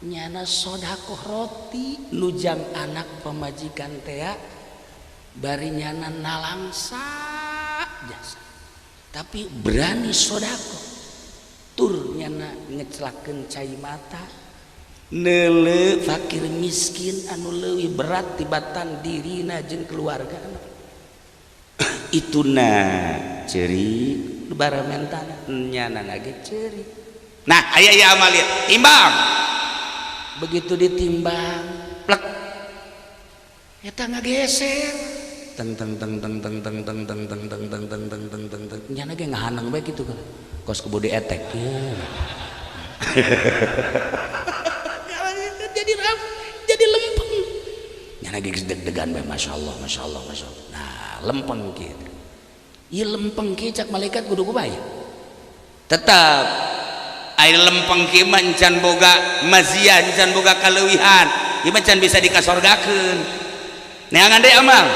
nyana sodakoh roti nujang anak pamajikan tea bari nyana nalangsa jasa tapi berani sodakoh tur nyana ngecelakeun cai mata neule fakir miskin anu leuwih berat tibatan dirina jeung keluargana ituna ceurik baramentana nyana ge ceurik. Nah aya ieu amal ieu timbang begitu ditimbang plek eta ngageser teng teng teng teng teng teng teng teng teng teng teng teng teng teng teng teng nyana ge ngahaneng bae kitu kan kos kebodi etek jadi lempeng nyana ge deg-degan bae masyaallah masyaallah masyaallah. Nah lempeng kieu ieu lempeng kieu cak malaikat kudu kumaha tetap air lempeng kieu mah encan boga maziah encan boga kaleuwihan ieu mah can bisa dikasorgakeun neangan deui amal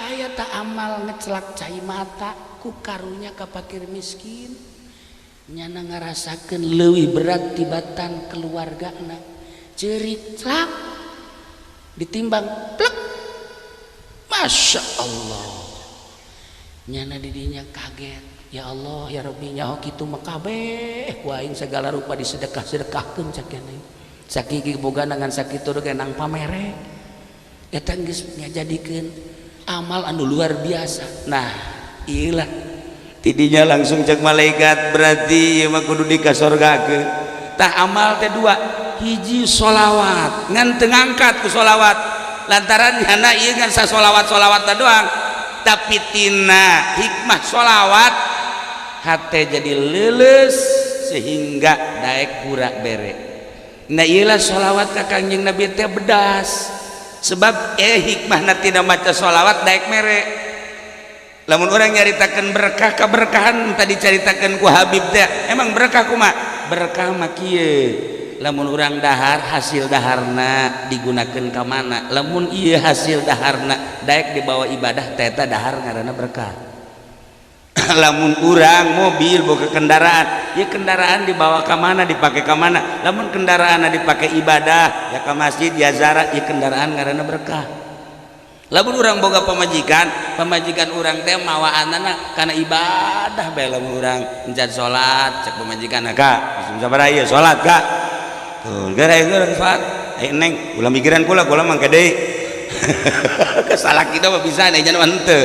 aya ta amal ngecelak cai mata ku karunya ka fakir miskin nyana ngarasakeun leuwih berat tibatan keluargana ceurik celak ditimbang plek masya Allah nyana didinya kaget ya Allah ya Rabbi nyaho kitu mah kabeh ku aing segala rupa disedekah-sedekahkeun cak nya sakiki boga ngan sakitu ge nang pamere eta geus ngajadikeun amal anu luar biasa. Nah ieu lah tidinya langsung cek malaikat berarti ieu mah kudu dikasorgakeun. Tah amal teh dua hiji sholawat ngan teu ngangkat ku sholawat lantaran nyana ieu ngan sasolawat-solawat doang tapi tina hikmah sholawat hate jadi leuleus sehingga daek pura bere. Nah iyalah sholawat ka Kangjeng Nabi teh bedas sebab hikmahna tina maca sholawat daek mere. Lamun urang nyaritakeun berkah keberkahan tadi caritakeun ku Habib teh emang berkah kumaha? Berkah mah kieu lamun urang dahar hasil daharna digunakeun ka mana lamun ieu hasil daharna daek dibawa ibadah teh eta dahar ngaranna berkah. Lamun urang mobil boga kendaraan ya kendaraan dibawa ka mana dipake ka mana lamun kendaraanna dipake ibadah ya ka masjid ya zara ya kendaraan ngaranna berkah. Lamun urang boga pamajikan pamajikan urang teh mawaanana kana ibadah bae lamun urang encan salat cek pamajikan ka sabaraha ieu salat ka tuh gara urang salat aya neng ulah mikiran kula kula mangke deui kesalah kita mah bisa nih jangan henteu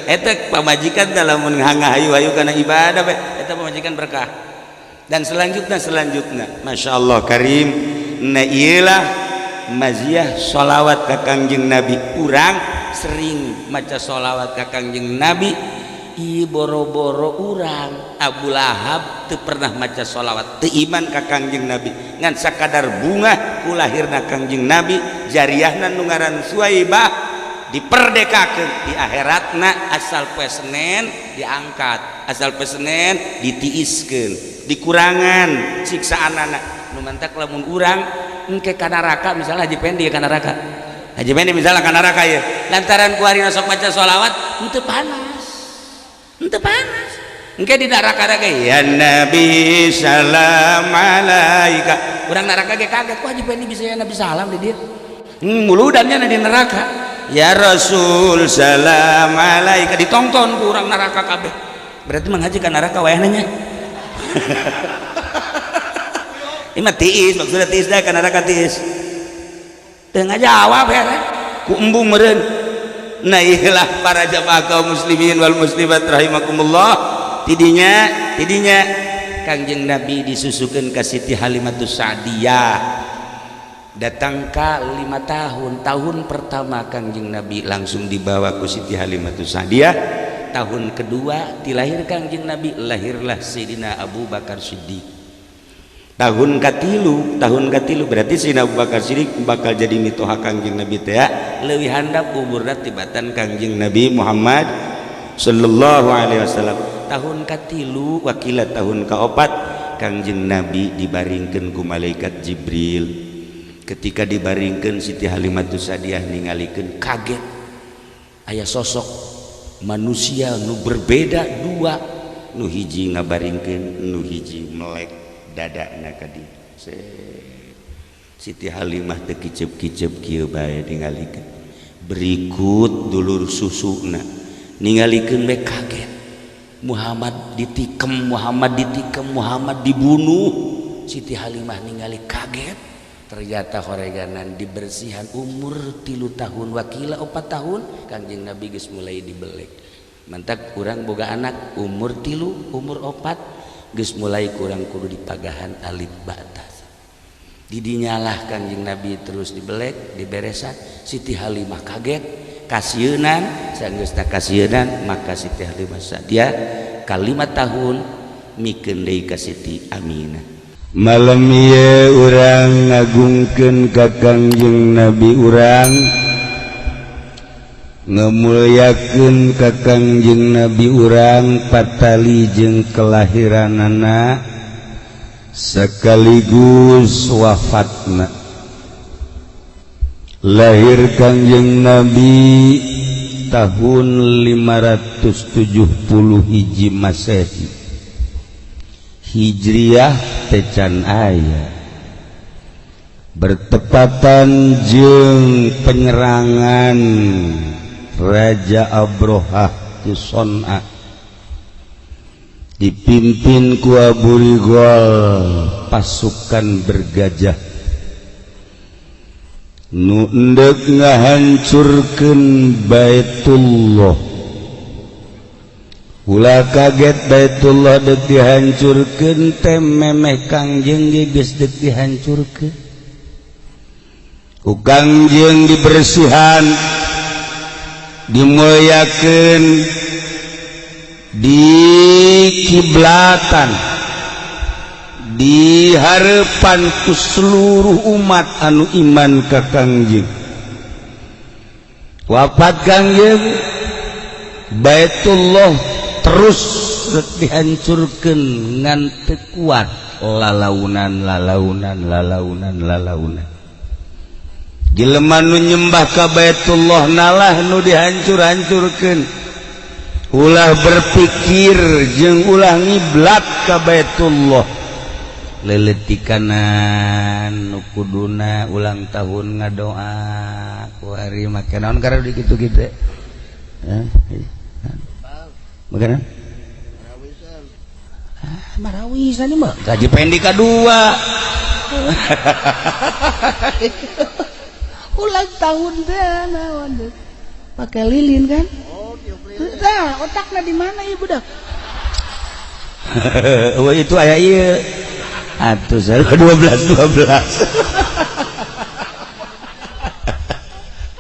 eta pamajikan teh lamun ngahayu-hayu kana ibadah bae eta pamajikan berkah. Dan selanjutnya masyaallah karim. Nah iyalah maziah sholawat ka Kangjeng Nabi urang sering maca sholawat ka Kangjeng Nabi ieu boro-boro urang Abu Lahab teu pernah maca sholawat teu iman ka Kangjeng Nabi ngan sakadar bunga ku lahirna Kangjeng Nabi jariahna nu ngaran Suwaibah diperdekakeun di akhiratna asal poe Senen diangkat asal poe Senen ditiiskeun dikurangan siksaanana nu mantak lamun urang engke ka neraka misalnya Haji Pendi ka neraka Haji Pendi misalnya ka neraka ye lantaran ku harina sok maca sholawat henteu panas henteu panas engke di neraka ge ya Nabi salam alaika urang neraka ge kaget ku Haji Pendi bisa ya Nabi salam di dieu muludannya di neraka ya Rasul salam alaika ditongton ku urang neraka kabeh berarti manghaji ka neraka wayahna nya. Ini mah tiis maksudnya tiis dah ka neraka tiis teu ngajawab ya ku embung meureun. Nah iyalah para jamaah kaum muslimin wal muslimat rahimakumullah tidinya Kangjeng Nabi disusukeun ka Siti Halimatus Sa'diyah datang ka 5 tahun tahun pertama Kangjeng Nabi langsung dibawa ku Siti Halimatus Sa'diyah Tahun kedua dilahir Kangjeng Nabi, lahirlah Sayyidina Abu Bakar Siddiq. Tahun katilu berarti Sayyidina Abu Bakar Siddiq bakal jadi mitoha Kangjeng Nabi teh leuwih handap umurna tibatan Kangjeng Nabi Muhammad sallallahu alaihi wasallam. Tahun katilu wakila tahun kaopat Kangjeng Nabi dibaringkeun ku malaikat Jibril. Ketika dibaringkeun, Siti Halimatus Sadiah ningalikeun, kaget, aya sosok manusia nu berbeda dua, nu hiji ngabaringkeun, nu hiji melek dadana ka dieu. Siti Halimah teu kicep-kicep kieu bae ningalikeun. Berikut dulur susuna ningalikeun bae kaget. Muhammad ditikem, Muhammad ditikem, Muhammad dibunuh. Siti Halimah ningali kaget. Ternyata horeganan dibersihan umur 3 tahun wakila 4 tahun Kangjeng Nabi geus mulai dibelek. Mantak kurang boga anak umur 3, umur 4 geus mulai kurang kudu dipagahan alif batas. Didinyalah Kangjeng Nabi terus dibelek, diberesan. Siti Halimah kaget, kasieunan. Sanggeusna kasieunan, maka Siti Halimah Sa'diyah ka 5 tahun mikeun deui ka Siti Aminah. Malam ieu urang ngagungkeun ka Kangjeng Nabi, urang ngemulyakeun ka Kangjeng Nabi urang, patali jeung kelahiranana sekaligus wafatna. Lahir Kangjeng Nabi tahun 570 hiji Masehi, Hijriah tecan aya, bertepatan jeung penyerangan Raja Abrohah di Son'a, dipimpin ku Abu Rigol, pasukan bergajah nu endek ngahancurkeun Baitullah. Ulah kaget, Baitullah dek dihancurkeun teh memeh Kangjeng ge geus dek dihancurkeun. Ku Kangjeng dibersihan, dimuliakeun, dikiblatan di harapan ku seluruh umat anu iman ka Kangjeng. Wafat Kangjeng, Baitullah terus dihancurkan ngan teu kuat, lalaunan, lalaunan, lalaunan, lalaunan. Jelema nu nyembah ka Baitullah nalah nu dihancur-hancurkeun. Ulah berpikir jeung ulah ngiblat ka Baitullah. Leletikanan nu kuduna ulang tahun ngadoa ku hari make naon karena di kitu-kitu, eh? Makanan ah, marawisan mah gaji pendi kadua. Ulang tahun deh naon deh pakai lilin kan. Oh, nah, otaknya di mana ibu dah? Oh, itu aya ieu atuh 12 12.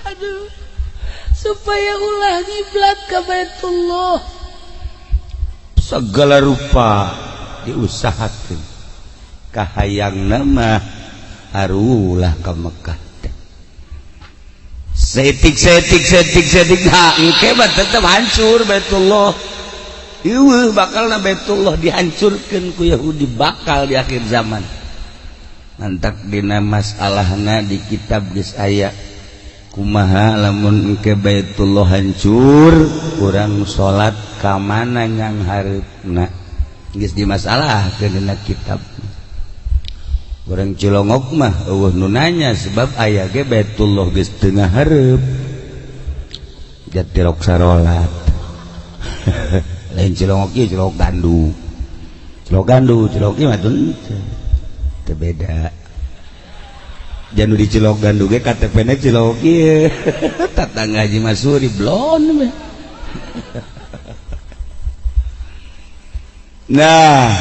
Aduh, supaya ulah ngiblat ke Baitullah. Segala rupa diusahakan, kahayang nama harulah ke Mekah teh. Setik setik setik setik, nah engke mah tetep hancur Baitullah. Ieuh bakal na Baitullah dihancurkan ku Yahudi, bakal di akhir zaman. Mantak dina masalahna di kitab geus aya, kumaha lamun engke Baitullah hancur, urang salat ka mana yang hareupna? Geus dimasalahkeun dina kitab. Urang Cilongok mah eueuh nu nanya, sebab aya ge Baitullah geus teu ngahareup, jatirok sarolat. Lain Cilongok ieu, Cilongok Gandu, Cilongok Gandu, Cilongok ieu mah teu beda. Janu di Cilok Gandu ge KTP na Cilok ieu, tetangga Haji Masuri blon. Nah,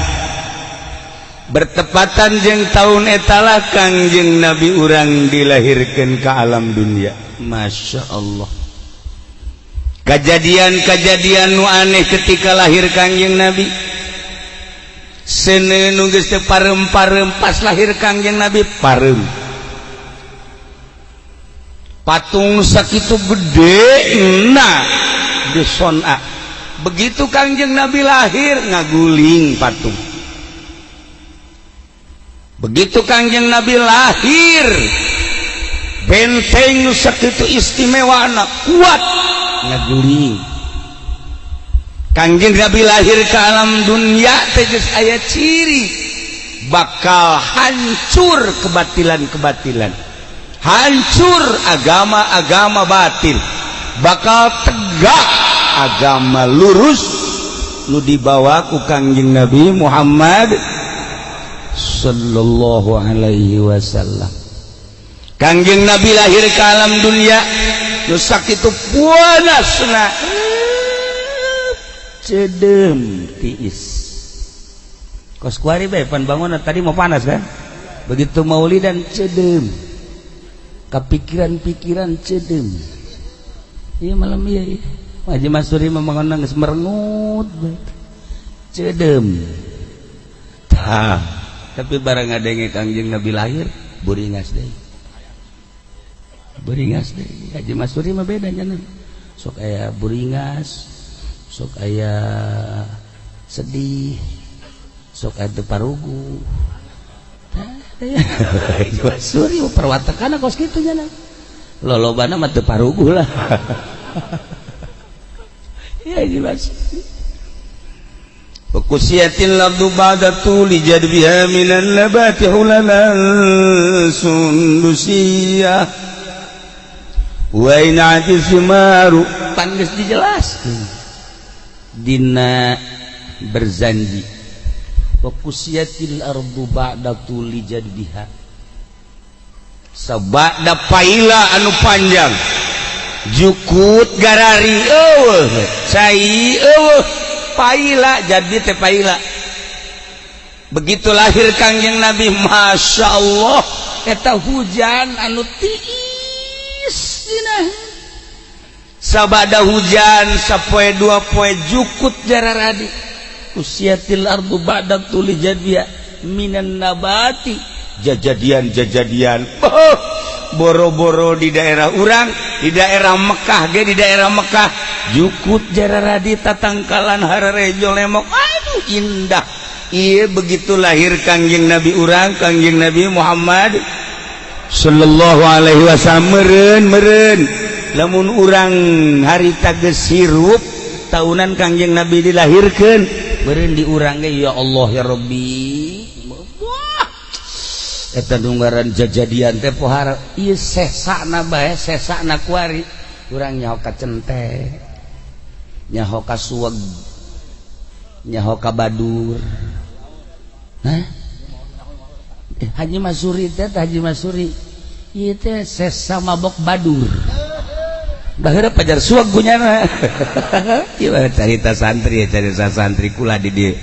bertepatan jeung tahun etalah Kangjeng Nabi urang dilahirkan ke alam dunia. Masya Allah. Kejadian-kejadian nu aneh ketika lahir Kangjeng Nabi. Seuneu nu geus teu parem-parem, pas lahir Kangjeng Nabi parem. Patung sakitu gede nah di Sona, begitu Kangjeng Nabi lahir ngaguling patung. Begitu Kangjeng Nabi lahir, benteng sakitu istimewa kuat ngaguling. Kangjeng Nabi lahir ke alam dunia teh geus aya ciri bakal hancur kebatilan-kebatilan, hancur agama-agama batil, bakal tegak agama lurus nu dibawa ku Kangjeng Nabi Muhammad sallallahu alaihi wasallam. Kangjeng Nabi lahir ke alam dunia nu sakitu panasna, cedem tiis kos kuari bae pan bangun tadi mau panas kan, begitu maulidan cedem, kepikiran-pikiran cedem. Iya malam, iya, iya. Haji Masuri membangun geus merengut cedem. Tah, tapi barang ngadenge Kangjeng Nabi lahir buringas deui, buringas deui. Haji Masuri mah beda nya, sok aya buringas, sok aya sedih, sok aya teu parugu. Tah, Haji Masuri perwatakan kos kitu nya, lolobana mah teu parugu lah. Ya Haji Masuri. Wa kusiyatil ardu ba'da tuli jadbiha minan nabati hulalan sundusiyah wa in'ati simaru. Pan geus dijelaskeun dina Berzanji, wa kusiyatil ardu ba'da tuli jadbiha, sabada paila anu panjang jukut garari eueuh cai eueuh paila jadi teh paila. Begitu lahir Kangjeng Nabi, masya Allah, eta hujan anu tiis dina. Sabada hujan sapoe dua poe jukut jararadi. Kusiyatil ardu ba'da tuli jadbiha minan nabati, jajadian jajadian. Oh, boro-boro di daerah urang, di daerah Mekah ge, di daerah Mekah jukut jararadi, tatangkalan hararejo lemok, aduh indah. Iya, begitu lahir Kangjeng Nabi urang, Kangjeng Nabi Muhammad sallallahu alaihi wasallam, meren meren lamun urang harita geus hirup tahunan Kangjeng Nabi dilahirkeun, meren di urang ge, ya Allah ya Rabbi. Wah, eta nunggaran jajadian teh pohara ieu sesana bae, sesana kuari urang nyaho ka cente, nyaho ka suweg, nyaho ka badur. Hah? Haji Masuri teh, Haji Masuri ieu teh sesa mabok badur. Baheula pajar suweg gunyana. Ieu carita santri, carita santri kula di dieu.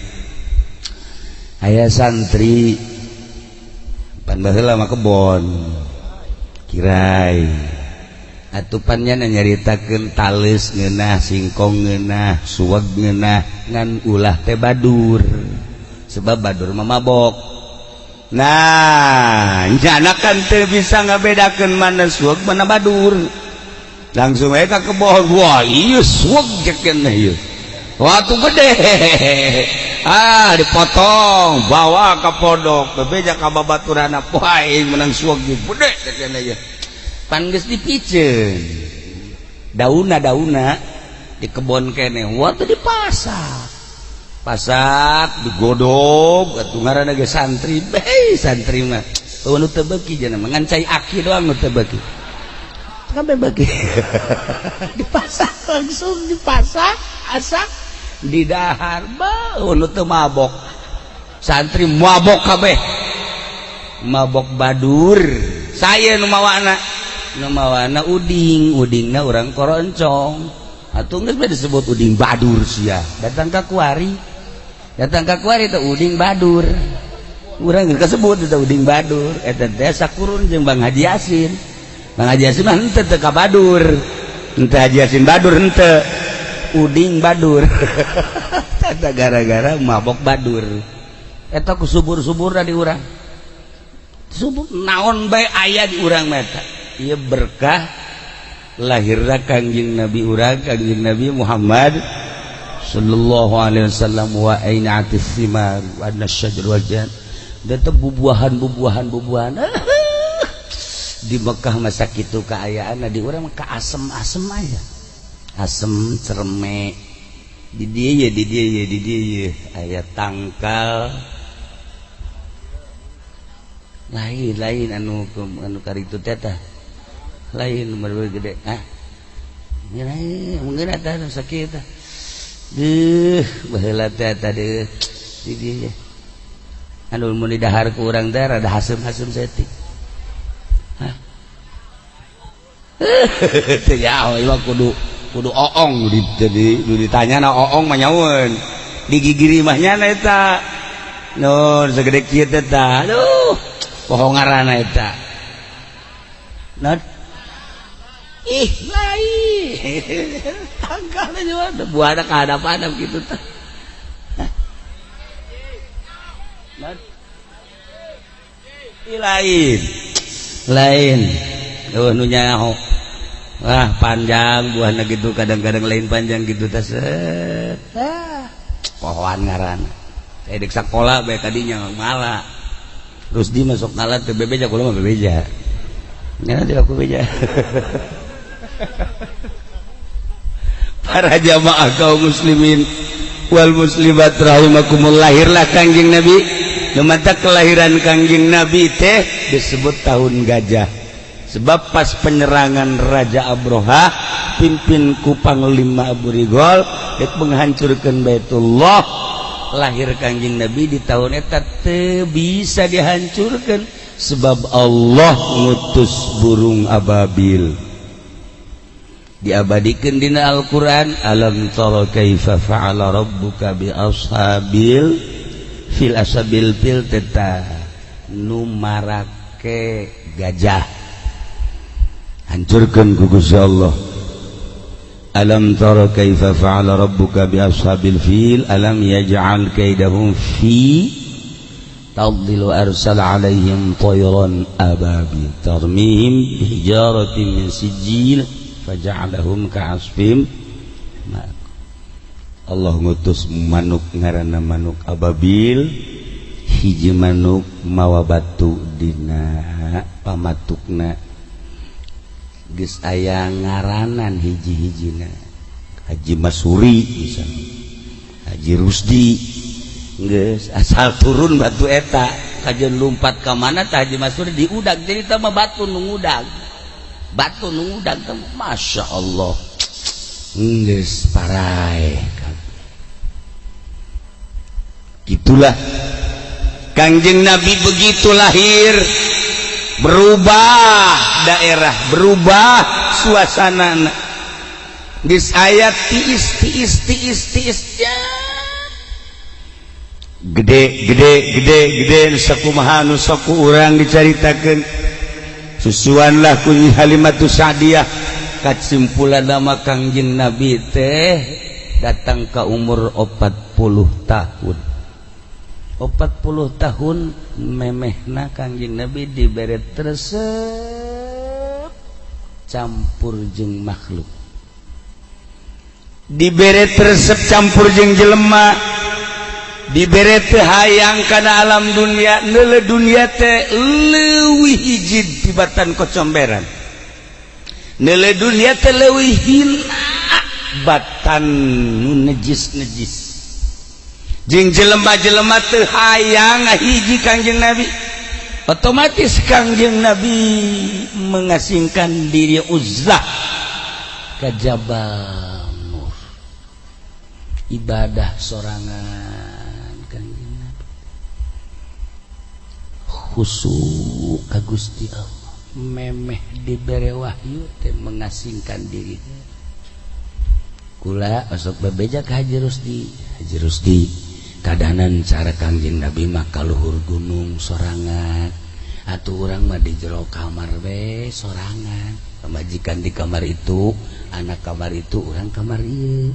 Aya santri pan baheula mah kebon kirai atupannya, nyaritakeun tales ngeunah, singkong ngeunah, suweg ngeunah, ngan ulah teh badur, sebab badur mah mabok. Nah, nyana kan teu bisa ngabedakeun mana suweg mana badur, langsung aja ka kebon. Wah, iya suweg cekeun ieu, waktu gede ah dipotong, bawa ke pondok, bebeja ka babaturana, wah menang suweg gede cekeun ieu. Pan geus dipiceun dauna dauna di kebon kene, waktu dipasak pasak digodog atuh, ngaranna ge santri bae, santri mah eueuh nu teu beuki jana mah ngan cai aki doang nu teu beuki, kabeh beuki. Dipasak, langsung dipasak asak di dahar. Beuh, nu teu mabok, santri mabok kabeh, mabok badur. Saya nu mawana, nu mawana uding, udingna urang Koroncong atuh, geus bae disebut uding badur. Sia datang ka kuari, datang ka kuari teh uding badur, urang geus kasebut eta uding badur. Eta teh sakurun jeung Bang Haji Yasin. Bang Haji Yasin mah henteu, teu ka badur henteu, Haji Yasin badur henteu. Uding badur. Eta gara-gara mabok badur. Eta ku subur-suburna di urang. Subur naon bae aya di urang mah eta. Ieu berkah lahirna Kangjeng Nabi urang, Kangjeng Nabi Muhammad sallallahu alaihi wasallam wa ainatis simar wa nasyajar wal jan. Dan teh bubuahan-bubuahan bubuahan. Di Mekah masa kitu kaayaan di urang mah ka asem-asem aya. Asem cereme. Di dieu ye, di dieu ye, di dieu ye aya tangkal. Lain-lain anu anu karitu teh tah. Lain nomor gede. Ah. Lain mungkin eta nu sakieu tah. Deuh, baheula teh eta deuh. Di dieu. Anu mun didahar ku urang teh rada hasem-hasem saeutik. Hah? Teu jauh ieu mah kudu kudu oong jadi ditanya na oong mah nyaweun. Digigiri mah nya eta. Nun segede kieu teh tah. Aduh, poho ngaranna eta. Not ih lain. Tangkalna juga buahna ka hadap-hadap kitu tah. Not ih lain. Lain. Eueuh nu nyaho. Wah, panjang buahna gitu kadang-kadang lain panjang gitu tah set. Ah, pohoan ngaranna. Saya dek sakola bae tadinya mala. Rusdi masuk ngalat teu bebeja kula mah bebeja. Nya teu aku beja. Para jamaah kaum muslimin wal muslimat rahimakumullah, lahirlah Kangjeng Nabi. Mata kelahiran Kangjeng Nabi teh disebut tahun gajah. Sebab pas penyerangan Raja Abroha pimpin ku Panglima Abu Rigol dek menghancurkan Baitullah, lahir Kangjeng Nabi di tahun eta teu bisa dihancurkan sebab Allah ngutus burung ababil. Diabadikeun dina Al-Qur'an, alam tara kaifa fa'ala rabbuka bi ashabil fil ashabil fil teta nu marake gajah. Hancurkeun ku Gusti Allah. Alam tara kaifa fa'ala rabbuka bi ashabil fil alam yaj'al kaidahum fi tadlil arsala alaihim tayran ababil tarmihim bihijaratin min sijil faja'alahum ka'asfim. Allah ngutus manuk ngaranna manuk ababil, hiji manuk mawa batu dina pamatukna. Geus aya ngaranan hiji-hijina. Haji Masuri misalnya, Haji Rusdi, geus asal turun batu eta kajeun lumpat ka mana tah Haji Masuri diudag jadi tah mah batu nu ngudag. Batu nu ngudag teh Masya Allah. Geus parae. Gitulah Kangjeng Nabi begitu lahir, berubah daerah, berubah suasana. Geus aya tiis tiis tiis tiis ya. Gede gede gede gede nu sakumaha nu sok ku urang dicaritakeun. Susuanlah ku Nyi Halimatus Sa'diyah. Kasimpulan nama Kangjeng Nabi teh datang ke umur 40 tahun. 40 tahun memehna Kangjeng Nabi dibere resep campur jeung makhluk. Dibere resep campur jeung jelema. Dibere teu hayang kana alam dunia, neuleuh dunia teh leuwih hiji tibatan kocomberan. Neuleuh dunia teh leuwih hina batan nu nejis-nejis. Jeung jelema-jelema teu hayang ngahiji Kangjeng Nabi. Otomatis Kangjeng Nabi mengasingkan diri uzlah ke Jabal Nur. Ibadah sorangan Kangjeng Nabi. Khusyuk ka Gusti Allah. Memeh dibere wahyu teh mengasingkan diri. Kula osok bebeja ka Haji Rusdi. Haji Rusdi kadanan cara Kangjeng Nabi mah ka luhur gunung sorangan. Atuh urang mah di jero kamar we sorangan. Pamajikan di kamar itu, anak kamar itu, urang kamar ieu.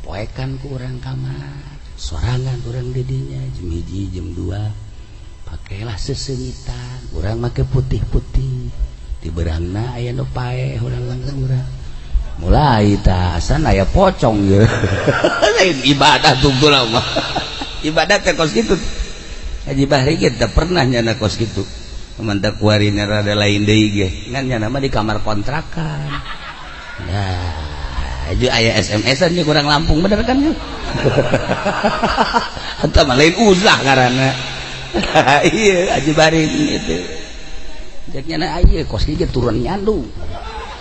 Poekan ku urang kamar, sorangan urang didinya jam 1 jam 2. Pakailah sesengitan, urang make putih-putih. Di berangna aya nu paeh urang langsung urang. Mulai tah asan aya pocong ye. Lain ibadah tunggu mah. Ibadah teh kos kitu. Haji Bahri ge teu pernah nyana kos kitu. Mantap kuarina rada lain deui ge. Ngan nyana mah di kamar kontrakan. Nah, aju aya SMS-an nya kurang Lampung bener kan ya? Eta mah lain uzlah ngaranna. Iya, Haji Bahri itu. Cek nyana aya kos kieu turun nyandung.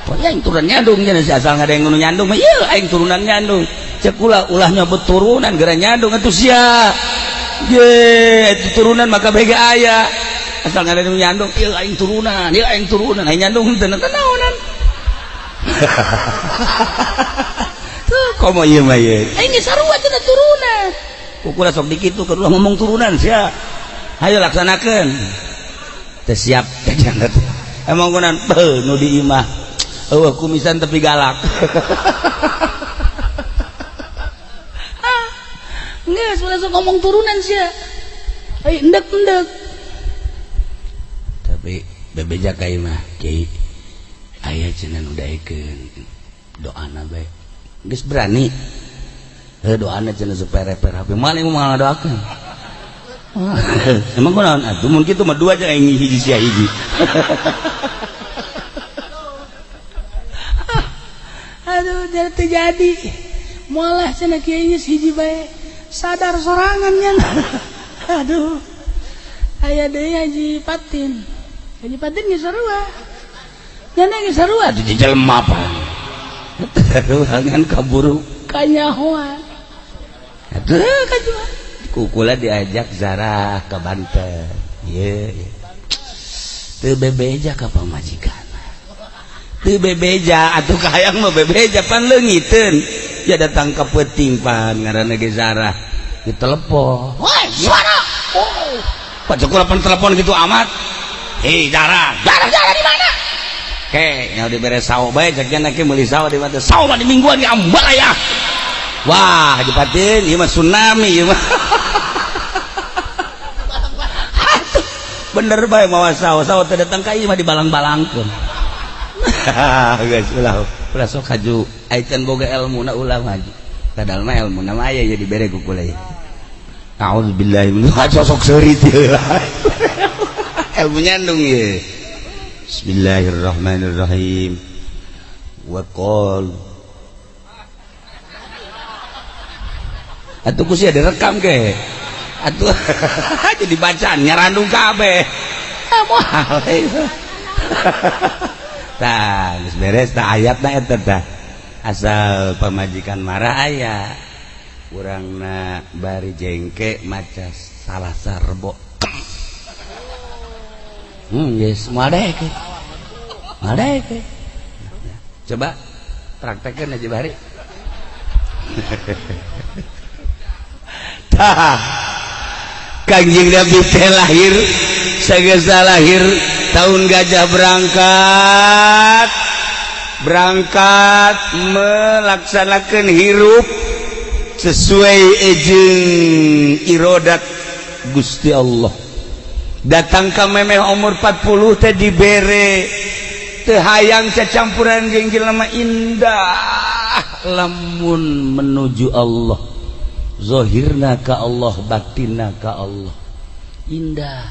Pokoknya aing turunan nyandung nya si asal ngadeng nu nyandung mah ieu aing turunan nyandung. Cek ulah ulah nyebut turunan gara nyandung atuh sia. Ye, itu turunan maka bege aya. Asal ngadeng nu nyandung ieu aing turunan, ieu aing turunan, aing nyandung teu naonan. Tuh komo ieu mah ieu. Aing geus sarua cenah turunan. Kukula sok dikitu keur ulah ngomong turunan sia. Hayo laksanakeun. Teu siap teh jangan. Emang kunan beuh nu di imah. Eueuh kumisan tapi galak. Geus ulah sok ngomong turunan sia. Ai endek-endek. Tapi bebeja ka ieu mah, Kiai. Aya cenah nu daekeun doana bae. Geus berani. Heuh doana cenah supaya reper HP. Moal ieu mah ngadoakeun. Emang kunaon atuh mun kitu mah dua aja aing hiji sia hiji. Aduh, jadi terjadi. Moal cenah kiai geus hiji bae. Sadar sorangan nya. Aduh. Aya deui Haji Patin. Haji Patin geus sarua. Nya geus sarua atuh jelema apa. Ruangan kaburu kanyahoan. Atuh kajua. Kukula diajak Zarah ke Banten. Ye. Teu bebeja ka pamajikan. Teu bebeja atuh kahayang mah bebeja pan leungiteun. Ya datang ke peuting pan ngaranna ge Zarah. Ditelepon. Woi, suara. Oh. Pak cekula pan telepon gitu amat. Hei Zarah, Zarah Zarah di mana? Ke, nya dibere sawo bae cek nya ke meuli sawo di mana? Sawo mah di mingguan ge ambal aya. Wah, Haji Patin, ieu mah tsunami ieu mah. Bener bae mawa sawo, sawo teh datang ka ieu mah dibalang-balangkeun. Geus ulah, ulah sok haju ai can boga elmuna ulah maju. Padahal mah elmuna mah aya jadi bere ku kula ieu. A'udzubillahi min sosok seuri teu lah. Ilmu nyandung ieu. Bismillahirrahmanirrahim. Wa qal atuh ku sia direkam ke. Atuh jadi bacaan nyarandung kabeh. Ah moal. Tah geus beres tah ayatna eta tah. Asal pamajikan marah aya. Urangna bari jengke maca salah sarbo. Geus moal daek. Moal daek. Coba praktekkeun aja bari. Tah. Kangjeng Nabi teh lahir, sageus lahir tahun gajah berangkat. Berangkat melaksanakan hirup sesuai jeung irodat Gusti Allah. Datang ka memeh umur 40 teh dibere teu hayang cacampuran jeung jelema indah lamun menuju Allah. Zahirna ka Allah, batinna ka Allah. Indah.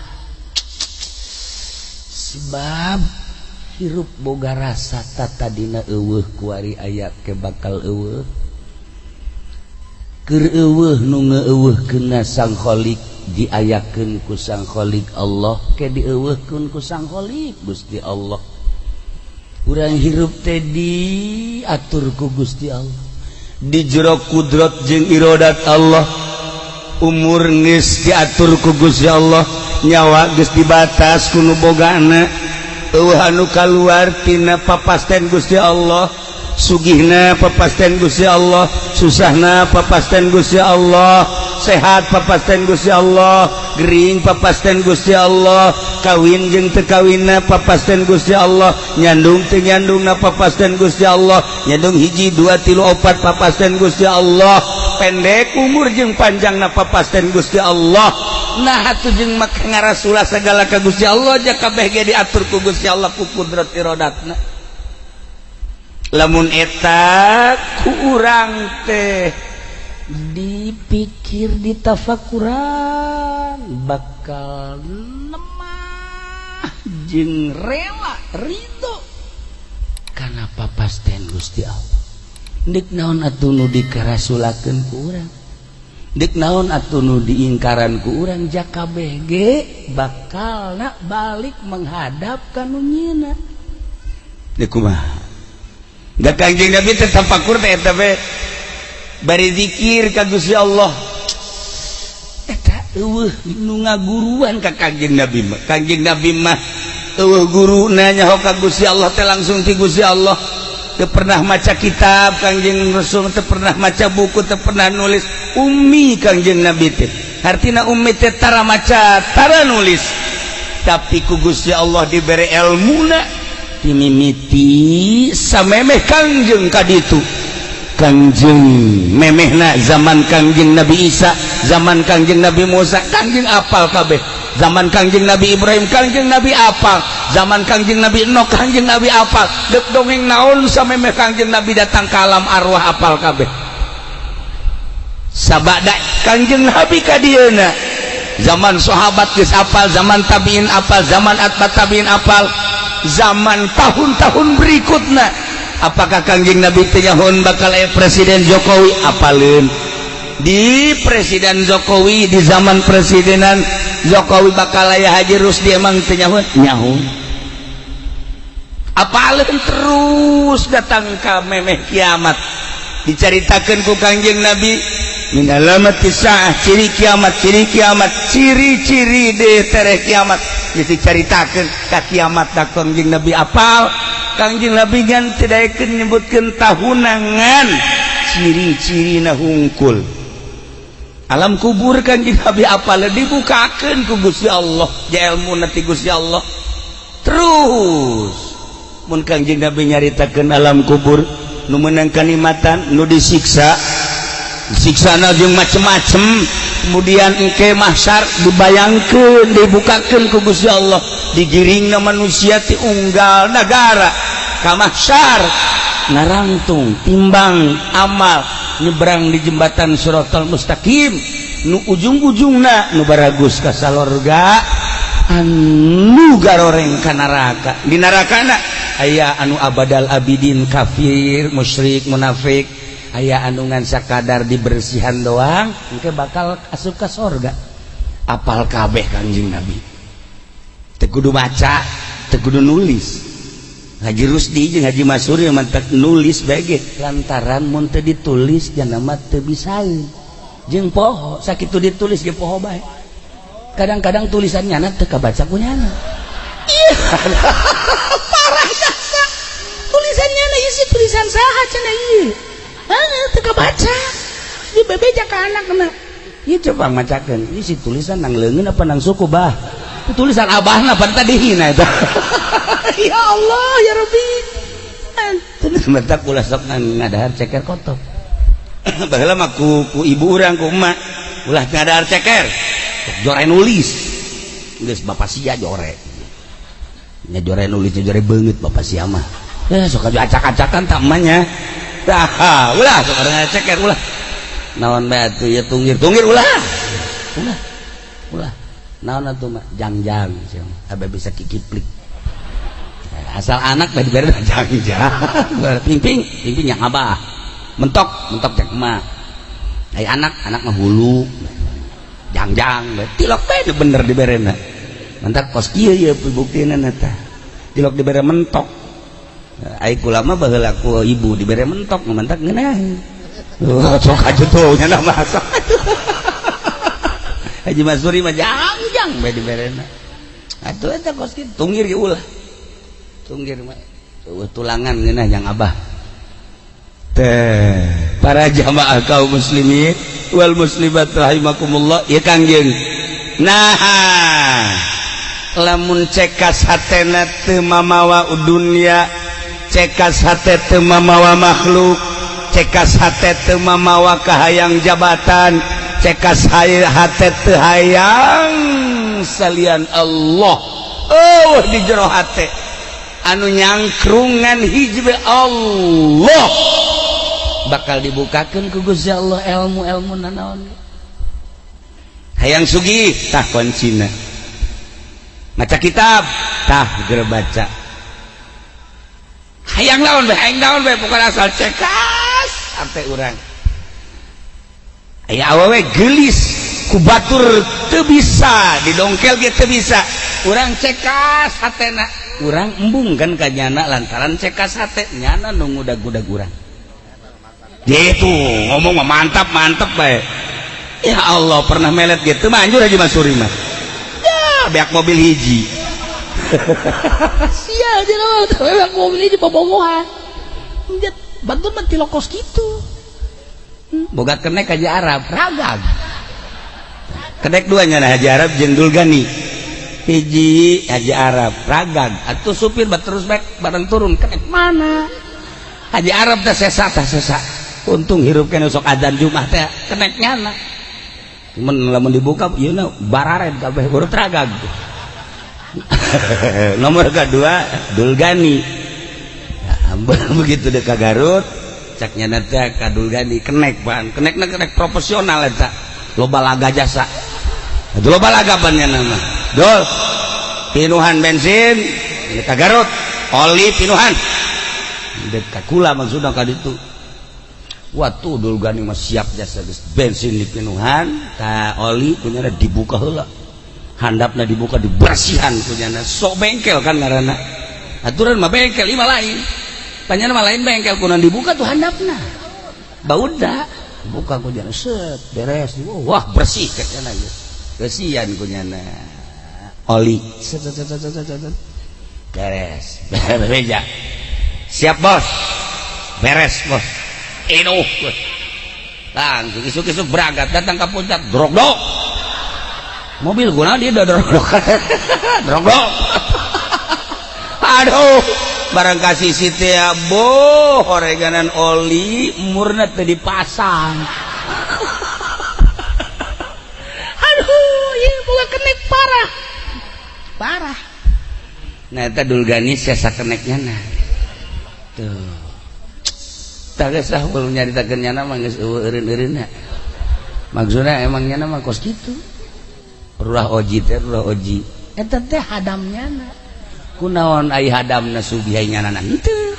Sebab hirup boga rasa tatadina eueuh kuari aya ke bakal eueuh. Keur eueuh nu ngeueuhkeunna Sang Khalik diayakeun ku Sang Khalik Allah ke dieueuhkeun ku Sang Khalik Gusti Allah. Urang hirup teh diatur ku Gusti Allah. Di jero kudrat jeung irodat Allah. Umur geus diatur ku Gusti Allah, nyawa geus dibatas ku nu bogana. Eueuh anu kaluar tina papasten Gusti Allah, sugihna papasten Gusti Allah, susahna papasten Gusti Allah. Sehat papasten Gusti Allah, gering papasten Gusti Allah, kawin jeung teu kawinna papasten Gusti Allah, nyandung teu nyandungna papasten Gusti Allah, nyandung hiji dua tilu opat papasten Gusti Allah, pendek umur jeung panjangna papasten Gusti Allah. Nah atuh jeung maka ngarasula segala ka Gusti Allah, ja kabeh ge diatur ku Gusti Allah ku kudrat iradatna. Lamun eta ku urang teh dipikir ditafakuran bakal lemah jeung rela ridho kana papasten Gusti Allah. Deuk naon atuh nu dikarasulakeun ku urang, deuk naon atuh nu diingkaran ku urang, ja kabeh ge bakalna balik menghadap ka nu nyieunna. Deuk kumaha? Da Kangjeng Nabi teh tafakur teh eta teh bari zikir ka Gusti Allah. Eta eueuh nu ngaguruan ka Kangjeng Nabi mah. Kangjeng Nabi mah eueuh guruna, nyaho ka Gusti Allah teh langsung ti Gusti Allah. Teu pernah maca kitab Kangjeng Rasul, teu pernah maca buku, teu pernah nulis. Ummi Kangjeng Nabi teh. Artina ummi teh tara maca, tara nulis. Tapi ku Gusti Allah dibere elmuna dimimiti samemeh Kangjeng kaditu. Kangjeng memehna zaman Kangjeng Nabi Isa, zaman Kangjeng Nabi Musa, Kangjeng apal kabeh. Zaman Kangjeng Nabi Ibrahim, Kangjeng Nabi apal. Zaman Kangjeng Nabi Nuh, Kangjeng Nabi apal. Deuk dongeng naon samemeh Kangjeng Nabi datang ka alam arwah apal kabeh. Sabada Kangjeng Nabi ka dieuna, zaman sahabat geus apal, zaman tabiin apal, zaman atba tabiin apal, zaman tahun-tahun berikutna. Apakah Kangjeng Nabi teh nyahoan bakal aya Presiden Jokowi? Apaleun di Presiden Jokowi, di zaman presidenan Jokowi bakal aya Haji Rusdi, emang teu nyahoan? Nyahoan. Apaleun terus datang ka memeh kiamat, dicaritakeun ku Kangjeng Nabi min alamati saah, ciri kiamat, ciri kiamat, ciri-ciri de tereh kiamat. Geus dicaritakeun ka kiamat da Kangjeng Nabi apal. Kangjeng Nabi gan teu daekeun nyebutkeun tahunangan, ciri-cirina hungkul. Alam kubur Kangjeng Nabi apal, dibukakeun ku Gusti Allah, ja ilmu ti Gusti Allah. Terus mun Kangjeng Nabi nyaritakeun alam kubur, nu meunang kanikmatan, nu disiksa, siksana jeung macem-macem. Kemudian engke mahsyar dibayangkeun, dibukakeun ku Gusti Allah, digiringna manusia ti unggal nagara ka mahsyar, ngarangtung timbang amal, nyebrang di jembatan Siratal Mustaqim, nu ujung-ujungna nu baragus ka salorga, anu garoreng ka neraka. Di nerakana aya anu abadal abidin, kafir, musyrik, munafik, aya anu ngan sakadar dibersihan doang, engke bakal asup ka sorga. Apal kabeh Kangjeng Nabi, teu kudu maca, teu kudu nulis. Haji Rusdi jeung Haji Masuri yang mantak nulis bae ge lantaran mun teu ditulis jana mah teu bisaeun, jeung poho. Sakitu ditulis ge poho bae. Kadang-kadang tulisannya na teu kabaca ku nyana. Iya, parah jasa tulisannya na, isi tulisan saha cenah ieu? Ah, teu kabaca. Di bebeja ka anakna, ieu coba macakeun, isi tulisan nang leungeun apa nang suku, bah? Tulisan abahna pan tadi hina eta. Ya Allah ya Rabbi. Tulis mentak ulah sok ngadahar ceker kotok. Baheula mah ku ibu urang, ku emak, ulah ngadahar ceker, jore nulis. Geus bapak sia jore nya, jore nulis, jore beungeut bapak sia mah. Eh, sok acak-acakan tak emaknya. Tah, ulah sok ceker, ulah naon bae atuh ya, tunggir tunggir, ulah ulah ulah naon atuh mah, jangjang abe bisa kikiplik. Asal anak bae dibere jangjang, ping ping ping ping yang abah, mentok mentok yang emak. Ai anak anak mah hulu jangjang, tilok bae bener diberena. Mentak kos kieu ye buktina eta tilok dibere mentok. Ai kula mah baheula ku ibu dibere mentok, mentak ngeunah. Oh, sok aja tuh nya masa. Haji Masuri mah jangjang bae diberena. Atuh eta kos kieu tunggir ge ulah. Tunggir mah tulangan ngeunah yang abah. Teh, para jamaah kaum muslimin. Wal muslimat rahimakumullah. Ya Kangjeng, nah lamun cekas hatena teu mamawa dunya, cekas hate teu mamawa makhluk, cekas hate teu mamawa kahayang jabatan, cekas hate teu hayang salian Allah, oh di jero hate anu nyangkrungan hiji Allah, bakal dibukakeun ku Gusti Allah ilmu-ilmu nanaon. Hayang sugih, tah kuncina maca kitab, tah geura baca. Hayang naon bae, hayang naon bae, pokona asal cekas hate urang. Aya awewe geulis ku batur teu bisa didongkel ge teu bisa, urang cekas hatena, urang embung kan ka nyana lantaran cekas hate nyana nu ngudag-gudag urang. Dia itu ngomong mah mantap mantap bae. Ya Allah, pernah melet gitu manjur Haji Mansuri mah. Ya, beak mobil hiji. Sial jeung beak mobil hiji bobogohan. Bantu mah tilokos kitu. Boga kenek Haji Arab, ragag. Kenek duanya nah Haji Arab jeung Dulgani. Hiji Haji Arab, ragag. Atuh supir bat terus baik bareng turun kenek mana? Haji Arab teh sesa teh sesa. Untung hirup kene sok adzan Jumat teh kenek nyana. Mun lamun dibuka ieu na barared kabeh urut ragag. Nomor kedua Dulgani. Ya, begitu dek ka Garut, cak nyana teh ka Dulgani kenek pan. Kenekna kenek profesional eta. Loba laga jasa. Atuh loba laga pan nyana mah. Dul. Pinuhan bensin ka Garut, oli pinuhan. Dek ka kula maksudna ka ditu. Waktu Dulgani mah siap jasa geus bensin dipinuhan, ta oli kunyana dibuka heula. Handapna dibuka dibersihan kunyana. Sok bengkel kan ngaranna. Aturan mah bengkel imah lain. Panyana mah lain bengkel kunan dibuka tuh handapna. Bauda buka kunyana set beres. Wah bersih katanya geus. Bersihan kunyana. Oli set set set set set. Beres. Bereja. Siap bos. Beres bos. Inuh langsung isuk-isuk berangkat datang ke puncak drog dok mobil guna dia udah drog dok drog dok. Aduh barang kasih situ ya boh oreganan oli murna teu dipasang. Aduh ieu boga kenek parah parah. Nah eta Dulgani sesa keneknya nah tuh. Tak geus lah belum nyaritakeun nyana mah geus eueuh eureun-eureunna. Maksudna emang nyana mah kos kitu. Ruah oji teh ruah oji. Eta teh hadam nyana. Kunaon ai hadamna sugih ai nyana henteu.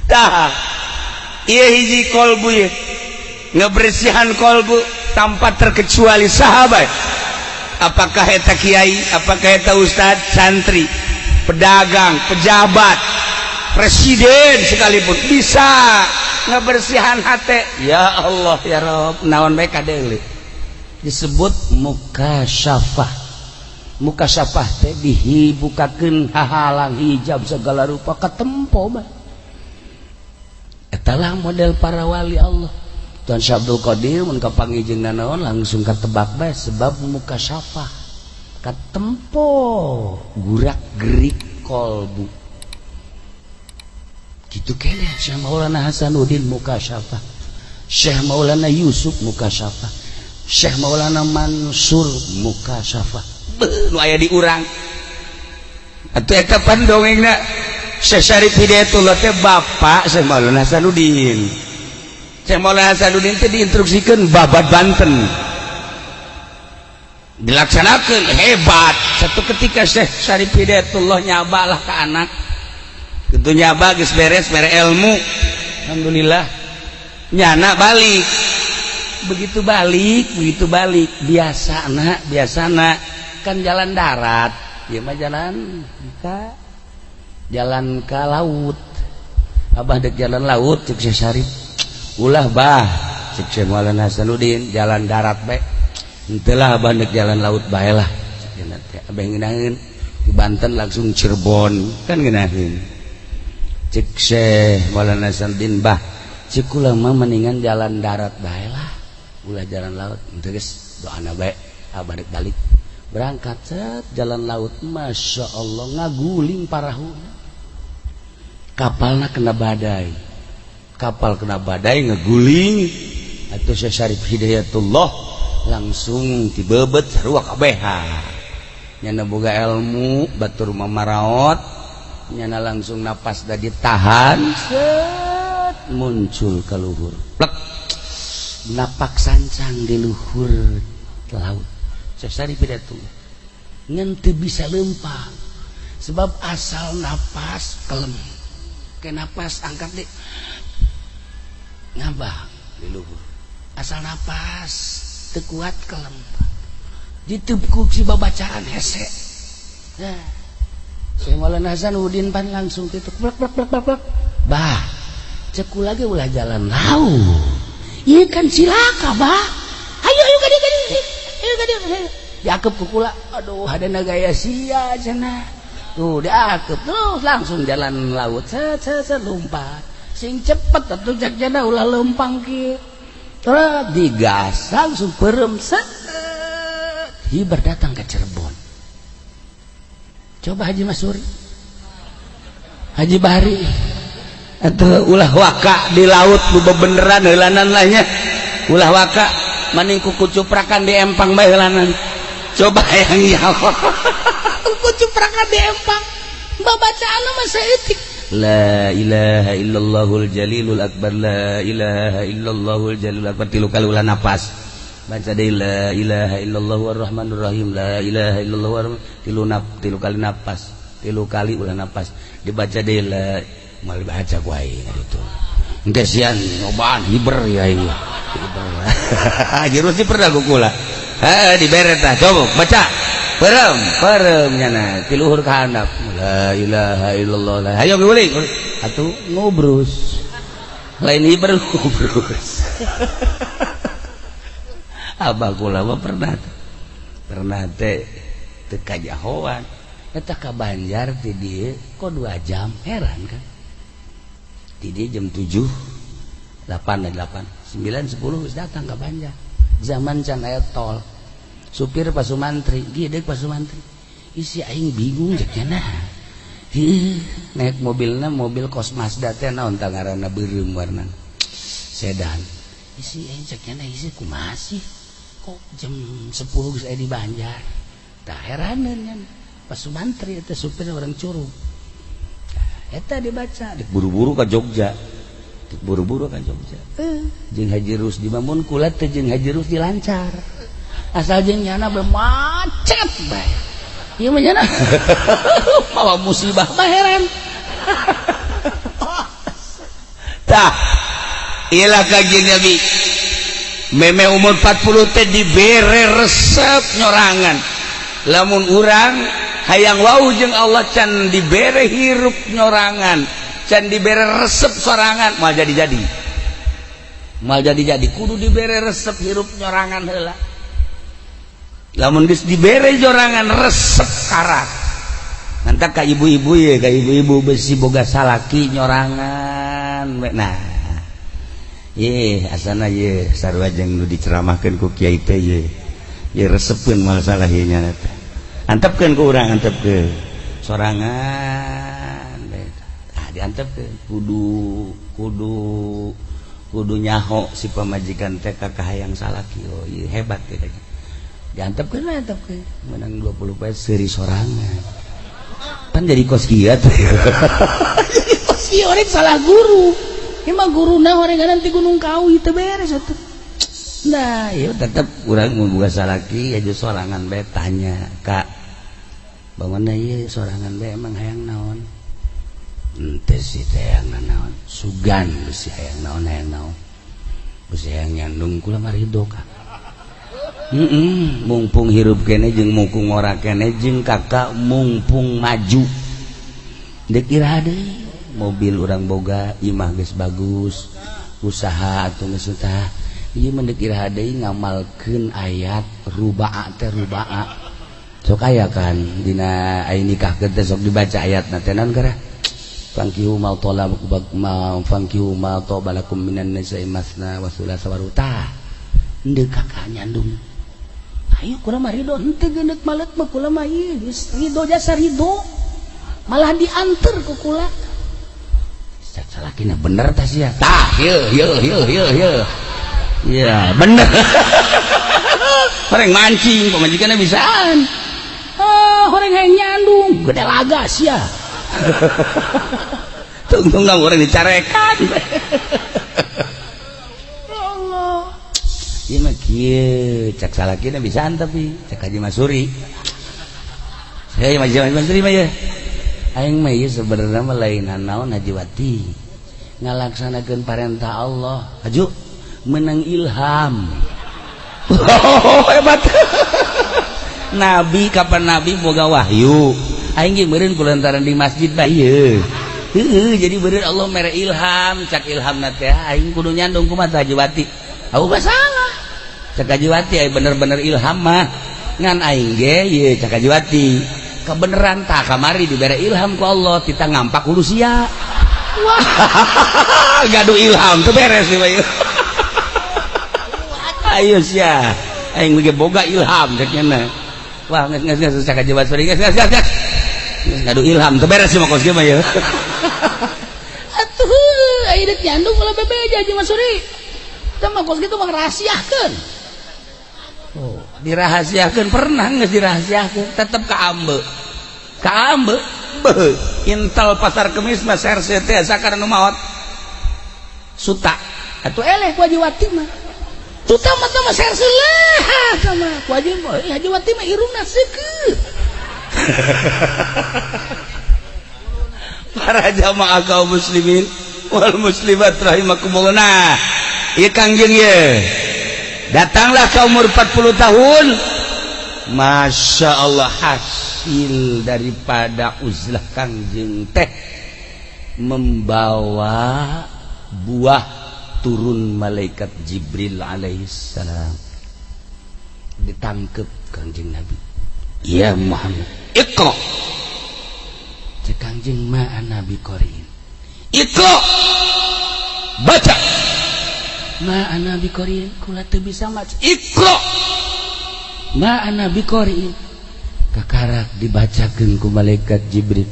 Tah. Ieu hiji kolbu ieu. Ngebersihan kolbu tanpa terkecuali sahabat. Apakah eta kiai, apakah eta ustad, santri, pedagang, pejabat, presiden sekalipun bisa ngebersihan hati. Ya Allah ya Rob, naon bae kadeuli. Disebut mukasyafah. Mukasyafah teh dihibukakeun hahalang hijab segala rupa katempo mah. Eta lah model para wali Allah. Tuan Syekh Abdul Qadir mun kapanggih jeung nanaon langsung katebak bae sebab mukasyafah katempo gurak-gerik kolbu. Kitu keneh Syekh Maulana Hasanuddin mukasyafah, Syekh Maulana Yusuf mukasyafah, Syekh Maulana Mansur mukasyafah. Beuh nu aya di urang. Atuh eta pan dongengna Syekh Syarif Hidayatullah teh bapak Syekh Maulana Hasanuddin. Syekh Maulana Hasanuddin teh diinstruksikeun babat Banten. Dilaksanakeun hebat. Satu ketika Syekh Syarif Hidayatullah nyabalah ke anak. Kitu nyaba geus beres mere ilmu. Alhamdulillah. Nyana balik. Begitu balik biasana biasana kan jalan darat. Ieu mah jalan ka laut. Abah dek jalan laut cek Syekh Syarif. Ulah bah cek Syekh Maulana Hasanuddin jalan darat bae. Henteu lah abah dek jalan laut bae lah. Cek abah ngeunaheun di Banten langsung Cirebon kan ngeunaheun. Cek Syekh Maulana Hasanuddin bah cek kula mah mendingan jalan darat bae lah ulah jalan laut geus doana bae abah rek balik berangkat set jalan laut Masya Allah ngaguling parahuna kapalna kena badai kapal kena badai ngeguling atau Syekh Syarif Hidayatullah langsung dibebet sarua kabeha nyana boga ilmu batur mamaraot nyana langsung napas da ditahan set muncul ke luhur plek napak sancang di luhur laut. Syekh Syarif Hidayatullah ngan teu bisa lempang sebab asal napas kelem ke napas angkat deh ngabang di luhur asal napas teu kuat kelem ditepuk si babacaan hese. Nah, Syekh Maulana Hasanuddin pan langsung kitu plek plek plek plek bah cek kula ge ulah jalan laut ieu kan cilaka bah ayo ayo ka dieu ka dieu ayo ka dieu diakep ku kula aduh hadana gaya sia cenah tuh diakep terus langsung jalan laut set set set lompat sing cepet atuh cek cenah ulah lempang kieu terus digas langsung perem set hiber datang ke Cirebon. Coba Haji Masuri Haji Bahri atuh ulah waka di laut nu bebeneran heulanan lah nya ulah waka maning kuku cuprakan di empang bae heulanan coba yang jawab kuku cuprakan di empang babacaan mah saeutik la ilaha illallahul jalilul akbar la ilaha illallahul jalilul akbar tilu kali ulah napas baca deui la ilaha illallahur rahmanur rahim la ilaha illallah tilu kali napas tilu kali ulah napas dibaca deui la moal dibaca ku aing kitu engke sian nyobaan hiber ya aing hiber Haji Rusdi pernah ku kula heeh dibere tah coba baca perem perem nyana ti luhur ka handap la ilaha illallah hayo guling atuh ngobrus lain hiber ngobrus abah kula mah pernah teh teu kajahoan eta ka Banjar ti dieu kok 2 jam heran kan ti dieu jam 7 8 8 9 10 geus datang ka Banjar zaman can aya tol supir Pak Sumantri gede Pak Sumantri isi aing bingung cek cenah heuh naik mobilna mobil kos Mazda teh naon tah ngaranna beureum warna sedan isi aing cek cenah isi kumaha sih kok jam 10 geus aya di Banjar tah heraneun nya Pak Sumantri eta supir orang Curug eta dibaca buru-buru ka Jogja buru-buru ka Jogja jeung Haji Rusdi mun kula teh jeung Haji Rusdi lancar asal jeung nyana bae macet bae ieu mah nyana mawa musibah mah heran tah ieu ka Nabi meme umur 40 teh dibere resep nyorangan lamun urang hayang wau jeung Allah can dibere hirup nyorangan can dibere resep sorangan moal jadi-jadi moal jadi-jadi kudu dibere resep hirup nyorangan heula lamun geus dibere nyorangan resep karak nanti ka ibu-ibu ye ka ibu-ibu besi boga salaki nyorangan nah ye asana ye sarua jeung nu diceramahkeun ku kiai teh ye ye resepeun masalah ieu nya teh antepkeun ku urang antepkeun sorangan tah diantepkeun kudu kudu kudu nyaho si pamajikan teh ka kahayang salaki oh ieu hebat teh diantepkeun lah antepkeun menang 20 poe seuri sorangan pan jadi kos kieu teh jadi kos kieu orang salah guru emang guruna orang nanti Gunung Kawi teu beres atuh. Nah, ieu tetep urang mun boga salaki aja sorangan bae tanya ka bangunna ieu sorangan bae emang hayang naon? Henteu sih teh hayang naon? Sugan besi hayang naon hayang naon? Besi hayang nyandung kula mah ridho ka. Mumpung hirup kene jeung mumpung ora kene jeung kakak mumpung maju. Deuk iraha deui mobil urang boga imah geus bagus usaha atuh geus tah ieu mah deuk iraha deui ngamalkeun ayat rubaa teh rubaa sok aya kan dina aya nikahkeun teh sok dibaca ayatna teh naon gara Fankihu ma ma fankihu ma tobalakum minan nisa'i masna wa thulatha wa ruba. Ndek kakak nyandung. Ayo kula mah ridho henteu geuneuk malet mah kula mah ieu geus ridho jasa ridho. Malah dianter ku kula. Salakina bener tah sia. Tah, yeuh yeuh yeuh yeuh yeuh. Ya, bener. Horeng mancing pamajikanna bisaan. Ah, horeng hayang nyandung, gede laga sia. Tungtung kamu orang dicarekan. Ya Allah. Ieu mah kieu, cak salakina bisaan tapi cak Haji Masuri. Saya Haji Masuri mah ya. Aing mah ieu sebenarnya mah lain naon Haji Wati. Ngalaksanakeun parentah Allah. Haju menang ilham. Oh, hebat. Nabi kapan Nabi boga wahyu. Aing ge meureun kulantaran di masjid bae ieu. Heeh, jadi meureun Allah mere ilham, cak ilhamna teh aing kudu nyandung kumaha Haji Wati. Aku mah salah. Cak Haji Wati aya bener-bener ilham mah. Ngan aing ge ieu cak Haji Wati. Kebeneran tah kamari dibere ilham ku Allah tita ngampak hulu sia. Wah, gaduh ilham teu beres ieu mah. Ayo sia. Aing ge boga ilham cek nya. Wah, geus geus geus cak Haji Wati geus geus geus. Gaduh ilham teu beres ieu mah kos kieu mah ieu. Atuh, aya deuk nyandung ulah bebeja Haji Masuri. Teh mah kos kitu mah rahasiakeun. Oh, dirahasiakeun pernah geus dirahasiakeun, tetep kaambe. Kaambe, beuh, intel pasar kemis mah serse teh sakar nu maot. Suta. Atuh eleh ku Haji Wati mah. Tuh mah teh mah serse lah sama ku Haji Haji Wati mah irungna seukeuh. Para jamaah kaum muslimin wal muslimat rahimakumullah. Nah, ieu Kangjeng ye. Datanglah ke umur 40 tahun. Masya Allah, hasil daripada uzlah Kangjeng teh membawa buah turun malaikat Jibril alaihissalam. Ditangkep Kangjeng Nabi. Ya Muhammad, Iqra. Cek Kangjeng ma ana biqariin. Iqra. Baca. Ma ana biqariin, kula teu bisa maca. Iqra. Ma ana biqariin. Kakarak dibacakeun ku malaikat Jibril.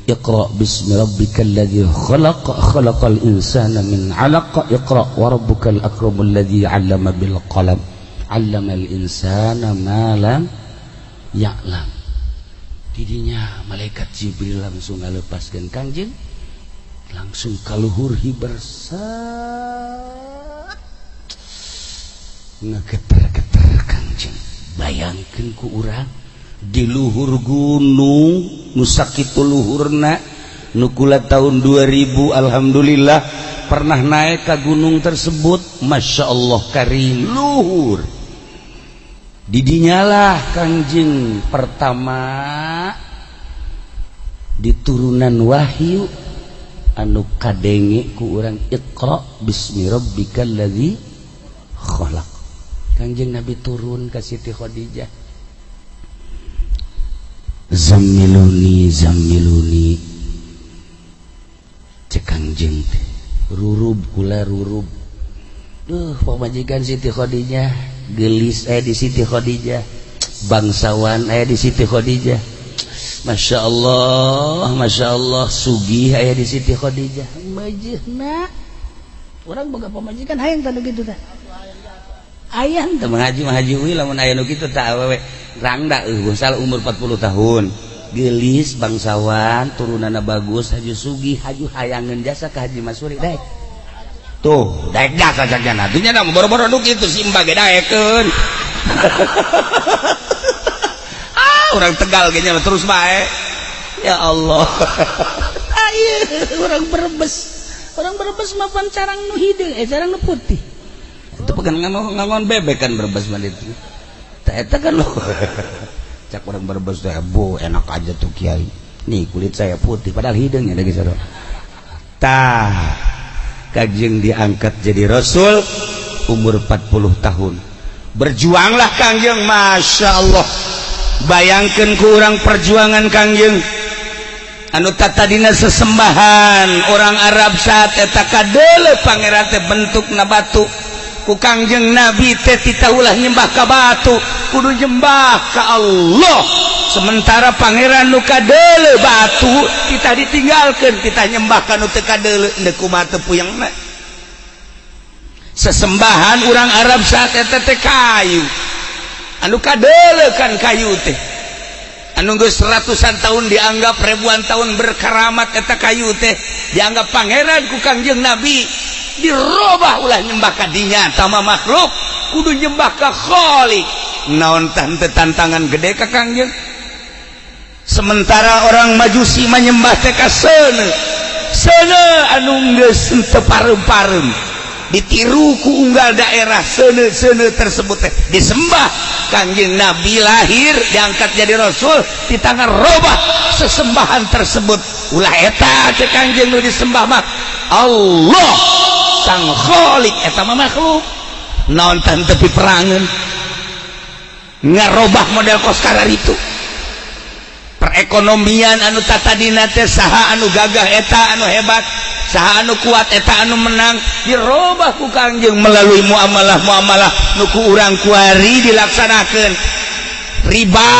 Iqra bismi rabbikal ladzi khalaq, khalaqal insana min 'alaq, iqra wa rabbukal akramul ladzi 'allama bil qalam, 'allamal insana ma lam ya'lam. Didinya malaikat Jibril langsung ngalepaskeun Kangjeng, langsung kaluhur hiber set ngegeter-geter Kangjeng. Bayangkeun ku urang di luhur gunung nu sakitu luhurna nu kula tahun 2000 alhamdulillah pernah naik ke gunung tersebut. Masya Allah karim luhur. Didinyalah Kangjeng pertama diturunan wahyu anu kadenge ku urang Iqra bismi rabbikal ladzi khalaq. Kangjeng Nabi turun ke Siti Khadijah. Zammiluni zammiluni cek Kangjeng teh rurub kula rurub. Duh, pamajikan Siti Khadijah gelis aya di Siti Khadijah, bangsawan aya di Siti Khadijah, Masya Allah, Masya Allah, sugih aya di Siti Khadijah. Mejehna urang boga pamajikan hayang tah nu kitu tah. Ayah teu ngaji mah haji we lamun aya nu kitu tah awewe rangda eueuh salah umur 40 tahun. Gelis bangsawan turunanna bagus haju sugih haju hayangeun jasa ka Haji Masuri daek. Tuh, daek jasa jajana. Atuh nya boro-boro nu kitu simba ge daekeun. Ah, orang Tegal ge nya terus bae. Ya Allah. Ayeuna orang Brebes. Orang Brebes mah pan carang nu hideung, carang nu putih. Itu pegan ngangon bebek kan Brebes mah itu. Tah eta kan lo. Cak orang Brebes teh, bu enak aja tuh kiai. Nih kulit saya putih padahal hideung ya lagi saro. Tah, Kangjeng diangkat jadi rasul umur 40 tahun. Berjuanglah Kangjeng, Masya Allah. Bayangkan ku urang perjuangan Kangjeng. Anu tadina sesembahan orang Arab saat eta kadeuleu pangeran teh bentukna batu. Ku Kangjeng Nabi teh titah ulah nyembah ka batu, kudu nyembah ka Allah. Sementara pangeran nu kadeuleu batu kita ditinggalkeun, kita nyembah ka nu teu kadeuleu, deuk kumaha teu puyengna. Sesembahan orang Arab saat eta teh kayu. Anu kadeuleu kan kayu teh. Anu geus ratusan tahun dianggap, ribuan tahun berkaramat eta kayu teh dianggap pangeran, ku Kangjeng Nabi dirobah, ulah nyembah ka dinya tama makhluk, kudu nyembah ka Khalik. Naon tah teu tantangan gede ka Kangjeng? Sementara orang Majusi menyembah teh ka seuneu seuneu anu geus teu pareum-pareum, ditiru ku unggal daerah, seuneu-seuneu tersebut teh disembah. Kangjeng Nabi lahir, diangkat jadi rasul, di tangan robah sesembahan tersebut. Ulah eta teh Kangjeng, nu disembah mah Allah sang Khalik, eta mah makhluk. Naon tah teu perangan ngarobah model kos itu perekonomian anu tatadina teh saha anu gagah eta anu hebat, saha anu kuat eta anu menang, dirobah ku Kangjeng melalui muamalah muamalah nu ku urang kuari dilaksanakeun. Riba,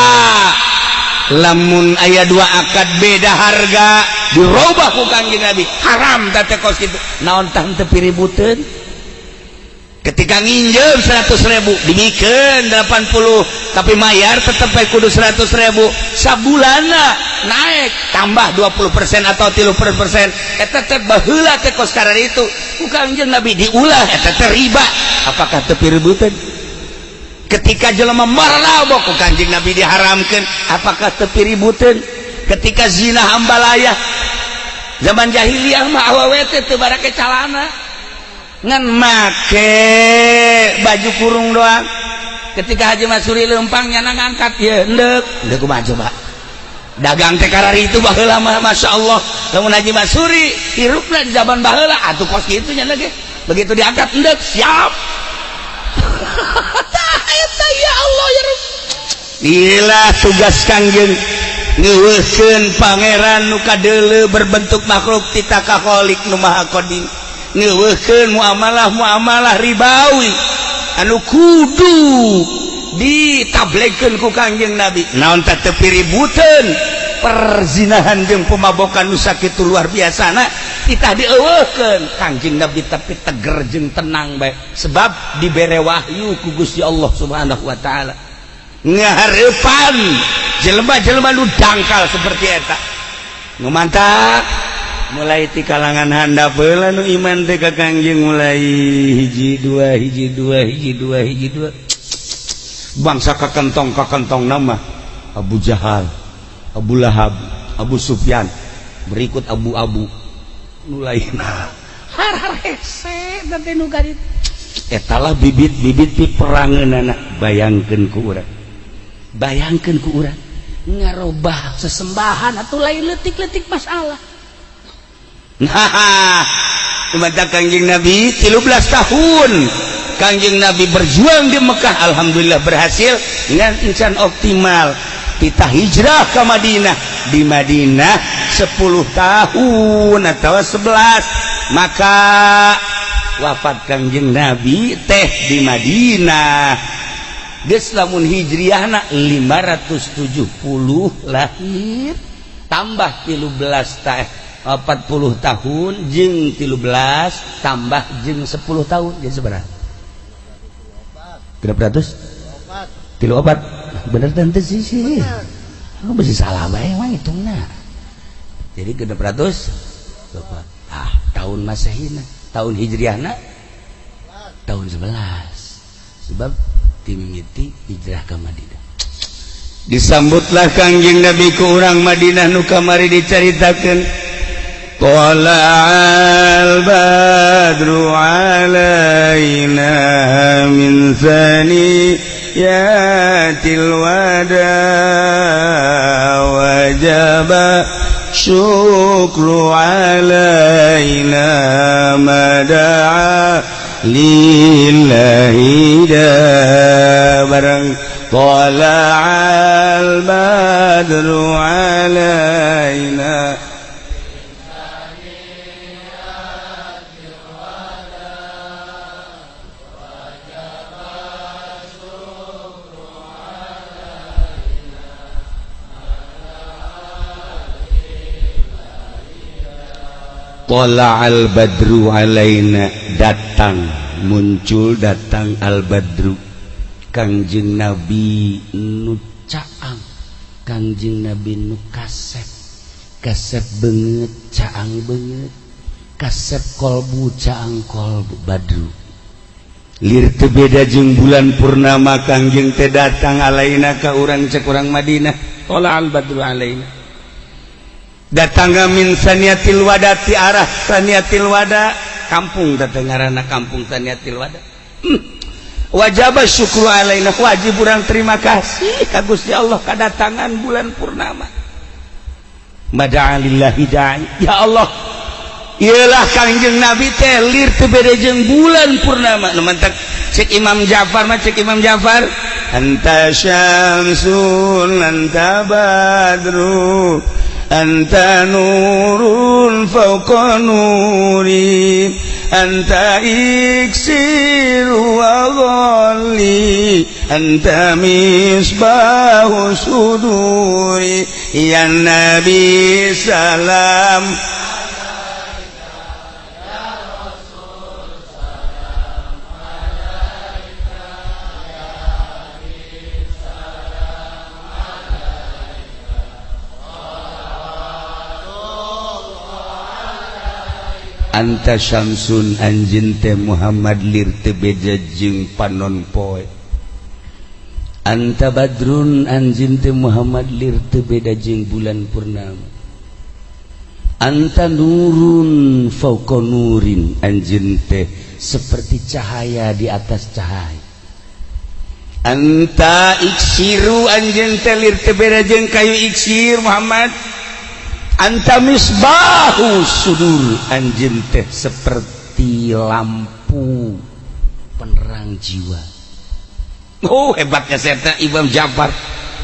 lamun aya dua akad beda harga, dirobah ku Kangjeng Nabi, haram teh kos kitu. Naon tah teu piributeun? Ketika nginjem 100.000, dibikeun 80, tapi mayar tetep bae kudu 100.000. Sabulana naik tambah 20% atau 30%, eta teh baheula teh kos itu ku Kangjeng Nabi diulah, eta teh riba. Apakah teu piributeun? Ketika jelema marabok, ku Kangjeng Nabi diharamkeun. Apakah teu piributeun? Ketika zina hambalayah, zaman jahiliyah mah awewe teh teu barake calana, ngan make baju kurung doang. Ketika Haji Masuri lempang, nyana ngangkat ya endek endek, kumaha coba dagang teh karari itu baheula mah? Masya Allah, lamun Haji Masuri hirupna di zaman baheula atuh kos kitu nya ge, begitu diangkat endek siap. Tah eta, ya Allah ya Rabb. Inilah tugas Kangjeng, ngeuweuhkeun pangeran nu kadeuleu berbentuk makhluk titah ka Khalik nu Maha Qadim, ngeuweuhkeun muamalah muamalah ribawi anu kudu ditablekeun ku Kangjeng Nabi. Naon tah teu piributeun? Perzinahan jeung pemabokan nu sakitu luar biasana titah dieuweuhkeun Kangjeng Nabi, tapi teger jeung tenang bae sebab dibere wahyu ku Gusti Allah Subhanahu wa taala. Ngahareupan jelema-jelema nu dangkal seperti eta nu mantak mulai ti kalangan handap heula nu iman teh ka Kangjeng, mulai hiji dua, hiji dua, hiji dua, hiji dua, bangsa kakentong kakentong nama Abu Jahal, Abu Lahab, Abu Sufyan, berikut Abu-abu nu lainna. Har har hese teh nu garit. Etalah bibit-bibit ti perangeunana. Bayangkeun ku urang, bayangkeun ku urang. Ngarobah sesembahan atau lain letik-letik masalah. Nah, mata Kangjeng Nabi 13 tahun Kangjeng Nabi berjuang di Mekah, alhamdulillah berhasil dengan insan optimal. Kita hijrah ke Madinah, di Madinah 10 tahun atau 11, maka wafat Kangjeng Nabi teh di Madinah. Geus lamun hijriahna 570 lahir, tambah 13 teh 40 tahun, jeung 13 tambah jeung 10 tahun, jadi seberapa? Berapa ratus? Tilu opat. Bener tante sih sih. Aku masih salah bae emang hitungna. Jadi 600 ah, tahun Masehina, tahun Hijriahna tahun 11. Sebab timimiti hijrah ke Madinah. Disambutlah Kangjeng Nabi ku urang Madinah nu kamari dicaritakeun. Tala'al badru alaina min thaniyatil wada wajaba syukru alaina mada'a lillahi da. Barang Thala'al badru alaina Thala'al badru alaina, datang muncul datang al badru Kangjeng Nabi nu caang, Kangjeng Nabi nu kasep, kasep beungeut caang beungeut, kasep kolbu caang kolbu badru. Lir teu beda jeung bulan purnama Kangjeng teh datang alaina ka urang cek urang Madinah. Thala'al badru alaina. Datang min saniatil wada ti arah saniatil wada, kampung datang ngaranna kampung saniatil wada. Wajib syukur alaina, wajib urang terima kasih ka Gusti Allah kadatangan bulan purnama. Mada'alillahi da'i. Ya Allah, iyalah Kangjeng Nabi teh lir teu beda jeung bulan purnama. Nu mantak cek Imam Ja'far mah, cek Imam Ja'far, anta syamsun anta badru anta nurun fawqa nuri anta iksiru wa ghalli anta misbahu suduri ya nabi salam anta syamsun anjeun teh Muhammad lir teu beja jeung panon poe, anta badrun anjeun teh Muhammad lir teu beda jeung bulan purnama, anta nurun fauqa nurin anjeun teh seperti cahaya di atas cahaya, anta iksiru anjeun teh lir teu beda jeung kayu iksir Muhammad, anta misbahu sudur anjeun teh seperti lampu penerang jiwa. Oh hebatnya serta Imam Ja'far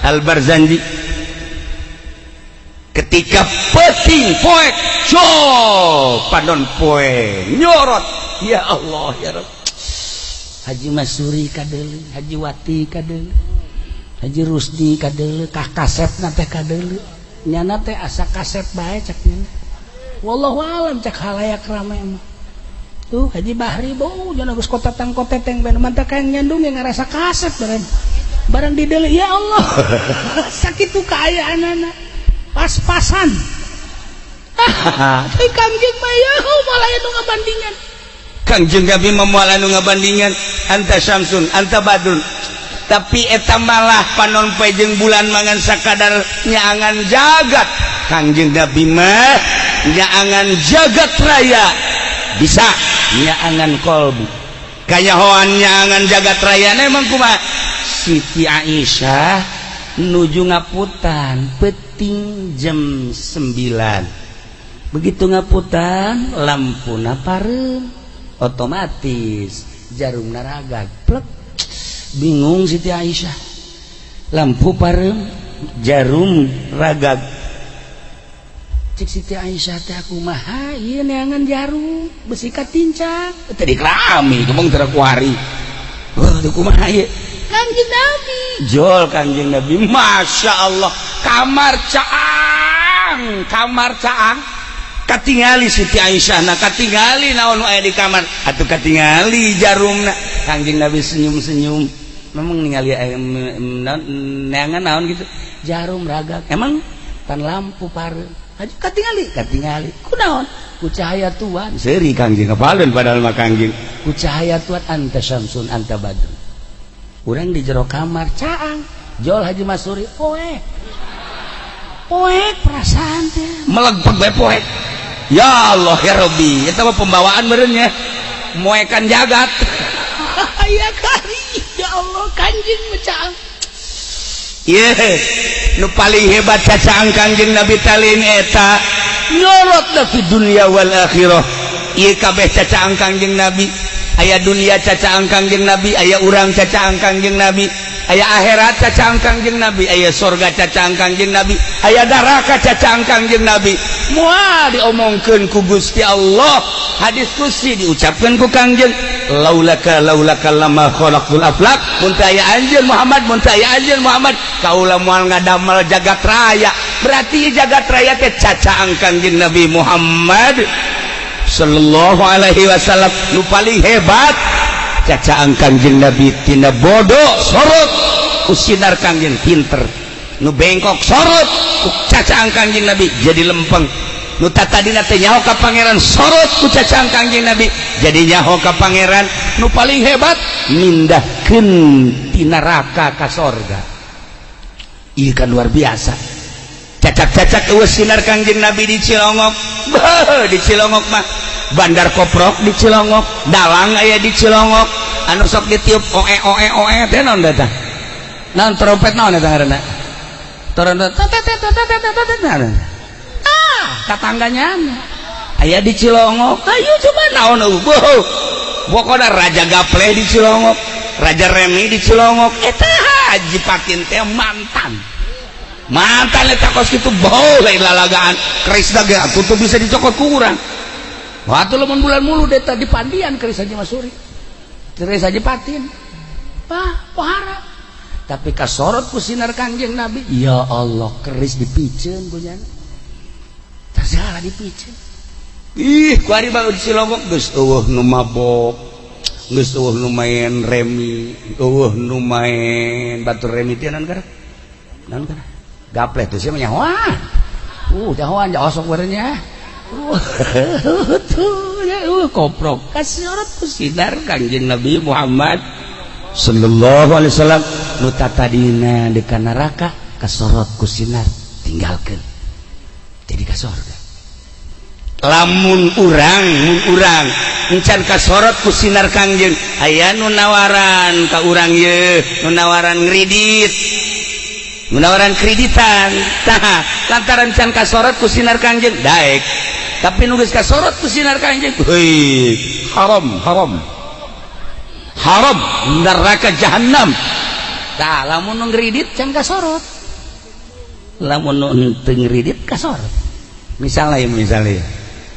Al-Barzanji ketika peting poek jo panon poe nyorot, ya Allah ya Rabb. Haji Masuri kadeuleu, Haji Wati kadeuleu, Haji Rusdi kadeuleu, kah kasepna teh kadeuleu. Nyana teh asa kasep bae cek nyana. Wallahu alam cek halayak rame mah. Tuh Haji Bahri bau jana geus kotatang koteteng bae mantak kang nyandung ngarasa kasep bareng. Bareng dideuleu ya Allah. Sakitu kaayaanana. Pas-pasan. Tapi Kangjeng mah ya malah anu ngabandingan. Kangjeng Nabi mah moal anu ngabandingan anta syamsun anta badrun. Tapi eta malah panon poe jeung bulan mangan sakadar nyaangan jagat. Kangjeng Nabi mah nyaangan jagat raya bisa nyaangan kolbu. Kanyahoan nyaangan jagat raya na emang kumaha? Siti Aisyah nuju ngaputan peting jam 9. Begitu ngaputan lampuna pareum otomatis jarumna ragag plek. Bingung Siti Aisyah, lampu pareum jarum ragag. Cek Siti Aisyah teh kumaha ieu neangan jarum besi katincak teh diklami kemong teu kuari. Wah teu kumaha ieu Kangjeng Nabi jol Kangjeng Nabi Masya Allah kamar caang katingali Siti Aisyah na katingali naon nu aya di kamar atuh katingali jarumna. Kangjeng Nabi senyum-senyum memang ningali neangan naon gitu jarum ragag emang tan lampu pareum haji katingali katingali kunaon ku cahaya Tuhan seuri Kangjeng kapalun padahal mah Kangjeng ku cahaya Tuhan anta syamsun anta badrun. Urang di jero kamar caang jol Haji Masuri poek poek perasaan teh melegpeg bae poek. Ya Allah ya Rabbi eta mah pembawaan meureun nya moekan jagat. Ya kari ya Allah Kangjeng caang. Ye nu paling hebat cacaang Kangjeng Nabi talin eta nyorot fi dunya wal akhirah. Ieu kabeh cacaang Kangjeng Nabi, aya dunia cacaang Kangjeng Nabi, aya urang cacaang Kangjeng Nabi. Aya akhirat cacaan Kangjeng Nabi, aya sorga cacaan Kangjeng Nabi, aya neraka cacaan Kangjeng Nabi. Moal diomongkeun ku Gusti Allah, hadis qudsi diucapkeun ku Kangjeng, laulaka laulaka lama khalaqtul aflak, mun teu aya anjeun Muhammad, mun teu aya anjeun Muhammad, kaula moal ngadamel jagat raya. Berarti jagat raya teh cacaan Kangjeng Nabi Muhammad sallallahu alaihi wasallam. Nu paling hebat cacaan Kangjeng Nabi, tina bodoh sorot ku sinar Kangjeng pinter, nu bengkok sorot ku cacaan Kangjeng Nabi jadi lempeng, nu tatadina teh nyaho ka pangeran sorot ku cacaan Kangjeng Nabi jadi nyaho ka pangeran. Nu paling hebat mindahkeun ti neraka ka sorga. Ieu kan luar biasa. Cacak-cacak eueuh sinar Kangjeng Nabi di Cilongok. Beuh, di Cilongok mah bandar koprok di Cilongok, dalang aya di Cilongok, anu sok ditiup oe oe oe teh naon teh? Naon trompet naon eta ngaranna? Trompet ah, tatangganya aya di Cilongok. Ayo coba naon eueuh. Pokona raja gapleh di Cilongok, raja remi di Cilongok. Eta Haji Patin teh mantan. Mantan eta kos kitu bau lain lalagaan. Keris ge atuh teu bisa dicokot ku urang. Waktu lamun bulan mulu eta di Pandian keris Haji Masuri. Keris Haji Patin. Pah, pohara. Tapi kasorot ku sinar Kangjeng Nabi, ya Allah, keris dipiceun ku nyana. Tasala dipiceun. Ih, ku ari bae di Cilongok geus eueuh nu mabok, geus eueuh nu main remi, eueuh nu main batur remi teh naon kana? Naon kana? Gapleh teh sia mah nyahoan. Nyahoan osok barenya. Tuh ya, koprok kasorot ku sinar Kangjeng Nabi Muhammad sallallahu alaihi wasallam. Nu tatadina deuk neraka kasorot ku sinar tinggalkeun jadi ka sorga. Lamun urang mun urang encan kasorot ku sinar Kangjeng, aya nu nawaran ka urang ye, nu nawaran ngredit, nu nawaran kreditan, tah lantaran can kasorot ku sinar Kangjeng daek. Tapi nu geus kasorot ku sinar Kangjeng, heuy, haram haram haram, neraka jahanam. Tah lamun nu ngredit can kasorot, lamun nu teu ngredit kasorot. Misalnya ya, misalnya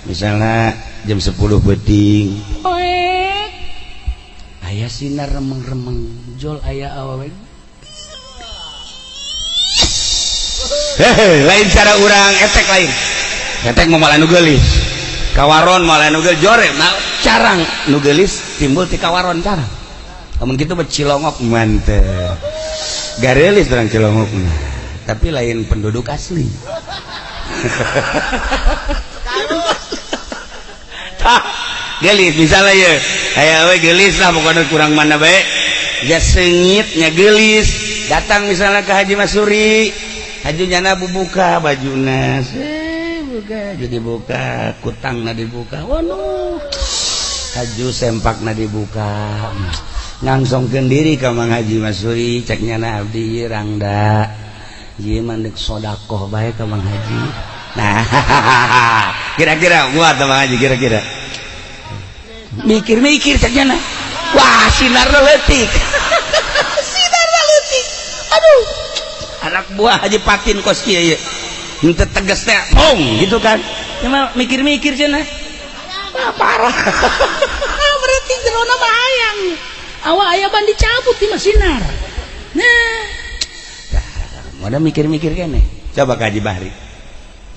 misalnya jam 10 peuting poek aya sinar remeng-remeng jol aya awewe. Hehe, lain cara urang etek, lain etek mau malah nu geulis kawaron, malah nu geulis jore nah, carang nu geulis timbul ti kawaron carang. Lamun kitu mah Cilongok mantep, gareulis urang Cilongok mah, tapi lain penduduk asli. Tah geulis misalnya ye, aya we geulis lah pokona kurang mana bae ja seungit nya geulis datang misalnya ke Haji Masuri, Haji nyana bubuka bajuna, buka jadi buka kutangna dibuka, waduh haju sempakna dibuka, ngangsongkeun diri ka Mang Haji Masuri, cek nyana abdi rangda ieu mah deuk sodakoh bae ka Mang Haji. Nah, kira-kira kuat Mang Haji kira-kira mikir-mikir cek nyana, wah sinarna leutik. Sinarna leutik, aduh anak buah Haji Patin kos kieu ieu henteu tegas teh bong gitu kan, cuma mikir-mikir cenah, wah parah. Berarti jerona mah hayang awak aya ban dicabut di mah sinar. Nah, mana mikir-mikir kene coba ka Haji Bahri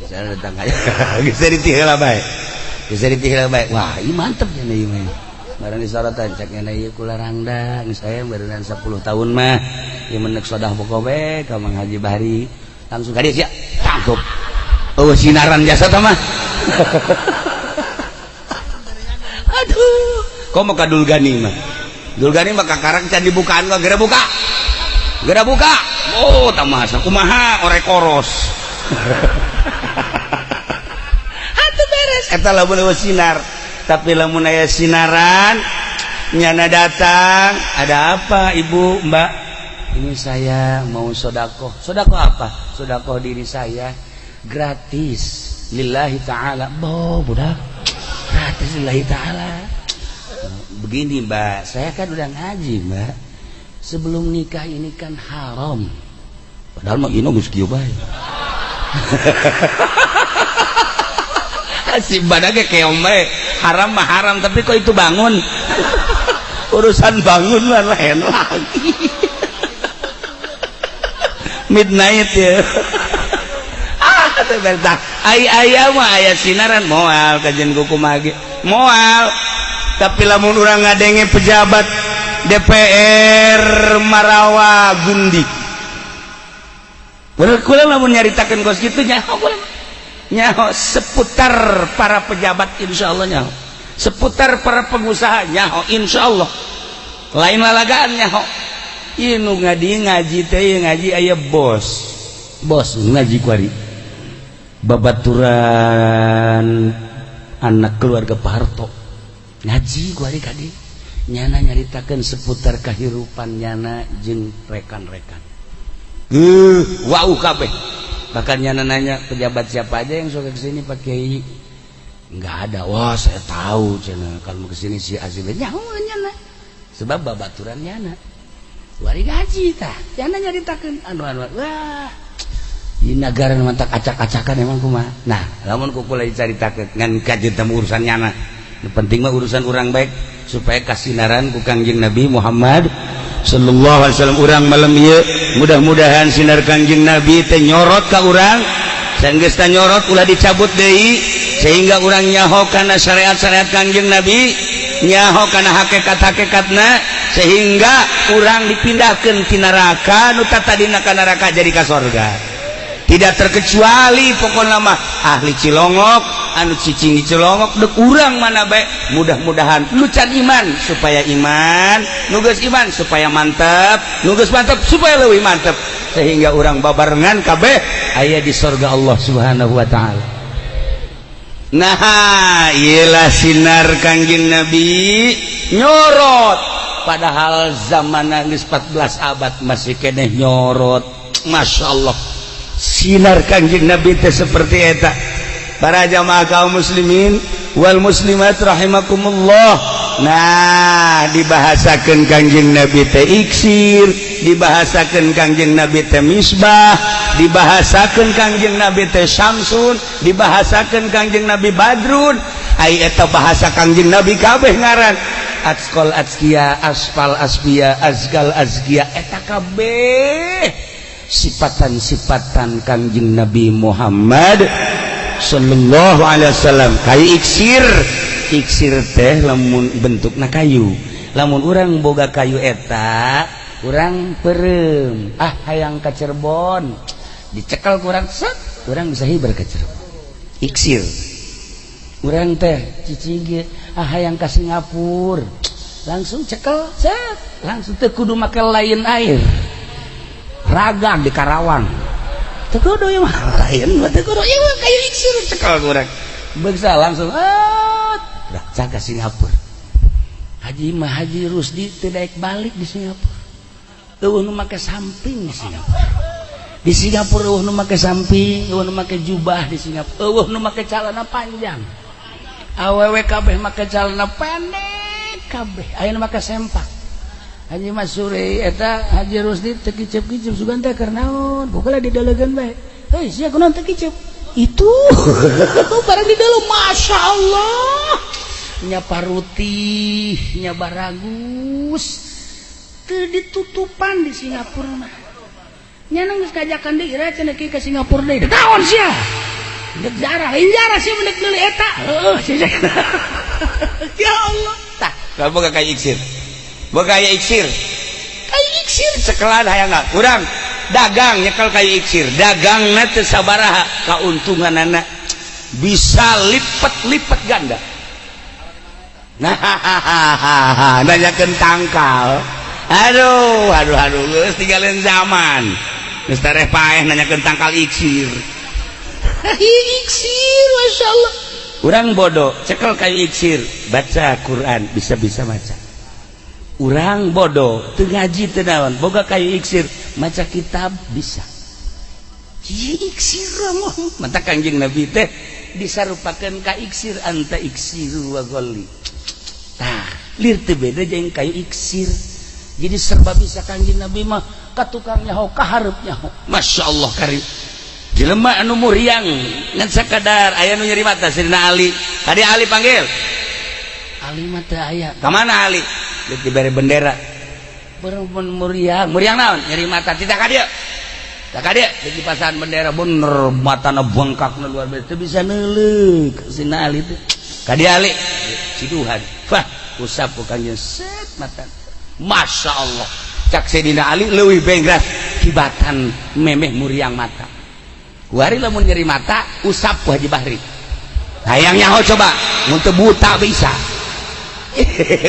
misalnya datang aja geus ditiheula bae, geus ditiheula bae, wah ieu mantep cenah ieu mah barang disorotan cek nya ieu kula rangda geus aya beureunan 10 tahun mah ieu menek sodah pokok bae ka Mang Haji Bahri, langsung ka dieu sia tangkup eueuh sinaran jasa tah mah. Aduh komo ka Dulgani mah, Dulgani mah kakarang can dibukaan mah geura buka, geura buka, oh tamah sakumaha orek koros. Atuh beres eta lamun eueuh sinar. Tapi lamun aya sinaran nyana datang, ada apa ibu mbak, ini saya mau sodakoh. Sodakoh apa? Sodakoh diri saya gratis lillahi ta'ala. Bo budak gratis lillahi ta'ala. Begini mbak, saya kan udah ngaji mbak, Sebelum nikah ini kan haram. Padahal mah ino geus kieu bae. Si badag ge keong bae. Haram mah haram, tapi kok itu bangun. Urusan bangun mah lain lagi. Midnight ya. Ah, teh bertah. Ai aya mah aya sinaran moal kajian kuku mage. Moal. Tapi lamun urang ngadenge pejabat DPR Marawa Gundik. Bener kula lamun nyaritakeun kos kitu nyaho kula. Nyaho seputar para pejabat insyaallah nyaho. Seputar para pengusaha nyaho insyaallah. Lain lalagaan nyaho. Ieu nu ngaji ngaji teh ngaji aya bos. Bos ngaji kuari. Babaturan anak keluarga Pak Harto. Ngaji kuari kadi. Nyana nyaritakeun seputar kehidupan nyana jeung rekan-rekan. Wau kabeh. Bahkan nyana nanya pejabat siapa aja yang suka kesini Pak Kiai. Enggak ada. Wah, saya tahu cenah kalau mau kesini si Azil nyaho nyana. Sebab babaturan nyana. Wari gaji tah. Nyana nyaritakeun anu-anu. Wah. Di negara mantak acak-acakan emang kumaha. Nah, lamun ku kula dicaritakeun ngan kajeun teh urusan nyana. Nu penting mah urusan urang baik supaya kasinaran ku Kangjeng Nabi Muhammad sallallahu alaihi wasallam. Urang malam ieu mudah-mudahan sinar Kangjeng Nabi teh nyorot ka urang, sanggeus teh nyorot ulah dicabut deui sehingga urang nyaho kana syariat-syariat Kangjeng Nabi, nyaho kana hakikat-hakikatna sehingga urang dipindahkeun ti neraka nu tadina ka neraka jadi ka sorga. Tidak terkecuali pokokna mah ahli Cilongok anu cicing di Cilongok dek urang mana bae, mudah-mudahan nu can iman supaya iman, nu geus iman supaya mantep, nu geus mantep supaya leuwih mantep sehingga urang babarengan kabeh aya di sorga Allah Subhanahu wa taala. Nah, iyalah sinar Kangjeng Nabi nyorot padahal zaman geus 14 abad masih keneh nyorot. Masya Allah, sinar Kangjeng Nabi teh seperti eta. Para jamaah kaum muslimin wal muslimat rahimakumullah. Nah, dibahasakeun Kangjeng Nabi teh iksir, dibahasakeun Kangjeng Nabi teh misbah, dibahasakeun Kangjeng Nabi teh syamsun, dibahasakeun Kangjeng Nabi badrun. Ai eta bahasa Kangjeng Nabi kabeh ngaran atskol atskia, asfal asbia, azgal azgia, eta kabeh sifatan-sifatan Kangjeng Nabi Muhammad sallallahu alaihi wasallam. Kayu iksir, iksir teh lamun bentukna kayu, lamun urang boga kayu eta urang perem, ah hayang ka Cirebon, dicekal kurang set, urang bisa hiber ka Cirebon. Iksir urang teh cicing ge, ah hayang ka Singapura, langsung cekel set, langsung teu kudu make lain air ragang di Karawang, teu kudu ieu mah lain mah teu kudu ieu mah kayu iksir cekel kurang beksa langsung ah ka Singapura. Haji mah Haji Rusdi teu daek balik di Singapura, eueuh nu make samping di Singapura. Di Singapura eueuh nu make samping, eueuh nu make jubah di Singapura, eueuh nu make calana panjang, awewe kabeh make calana pendek kabeh, aya nu make sempak. Haji Masuri eta Haji Rusdi teu kicep-kicep sugan teh keur naon, pokoknya didelegeun bae. Heuy sia kunaon teu kicep itu barang di dalam, masya Allah, nya rutih nya baragus teu ditutupan di Singapura mah. Nya geus kajakan deui ira cenah ka Singapura deui, naon sia dek jarah lain jarah sia menek meuli eta heuh sia. Ya Allah, tah kalau boga kayu iksir, boga kayu iksir, kayu iksir cekelan hayang urang dagang nyekel kayu iksir, dagangna teu sabaraha kauntunganana bisa lipet-lipet ganda. Nah, nanyakeun tangkal, aduh aduh aduh, geus tinggalin zaman geus tereh paeh nanyakeun tangkal iksir. Iksir, masya Allah. Urang bodoh cekel kayu iksir, baca Quran bisa-bisa maca. Urang bodoh teu ngaji teu naon, boga kayu iksir maca kitab bisa. Iksir mata Kangjeng Nabi teh disarupakeun ka iksir, anta iksiru wa ghalli. Tah lir teu beda jeung kayu iksir. Jadi serba bisa Kangjeng Nabi mah, ka tukang nyaho, ka hareup nyaho. Masya Allah karim. Jelema anu muriang ngan sakadar aya nu nyeri mata, Sayyidina Ali. Tadi Ali panggil. Ali mah teu aya. Ka mana Ali? Dibere bendera. Berpun muriang, muriang naon? Nyeri mata. Tidak ka dieu. Tak ka dieu dikipasan bendera, bener matana bengkak luar biasa. Teu bisa neuleuk Sayyidina Ali teh. Ka dieu Ali. Ciduhan. Wah, usap ku Kangjeng set mata. Masya Allah. Cak Sayyidina Ali leuwih bengras kibatan memeh muriang mata. Kuari lamun nyeri mata usap ku Haji Bahri. Hayang nyaho coba, mun teu buta bisa.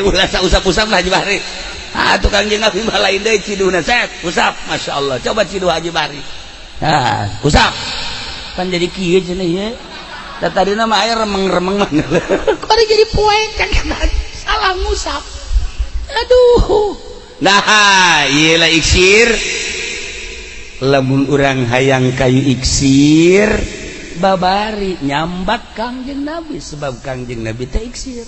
Ulah usap-usap lah Haji Bahri. Ah, tukang jeung Nabi mah lain deui, ciduhna set, usap. Masya Allah. Coba ciduh Haji Bahri. Ah, usap. Pan jadi kieu cenah ieu. Da tadina mah aya remeng-remeng mah. Kok ada jadi poek kan, salah ngusap. Aduh. Nah, ieu lah iksir. Lamun urang hayang kayu iksir, babari nyambat Kangjeng Nabi, sebab Kangjeng Nabi teh iksir.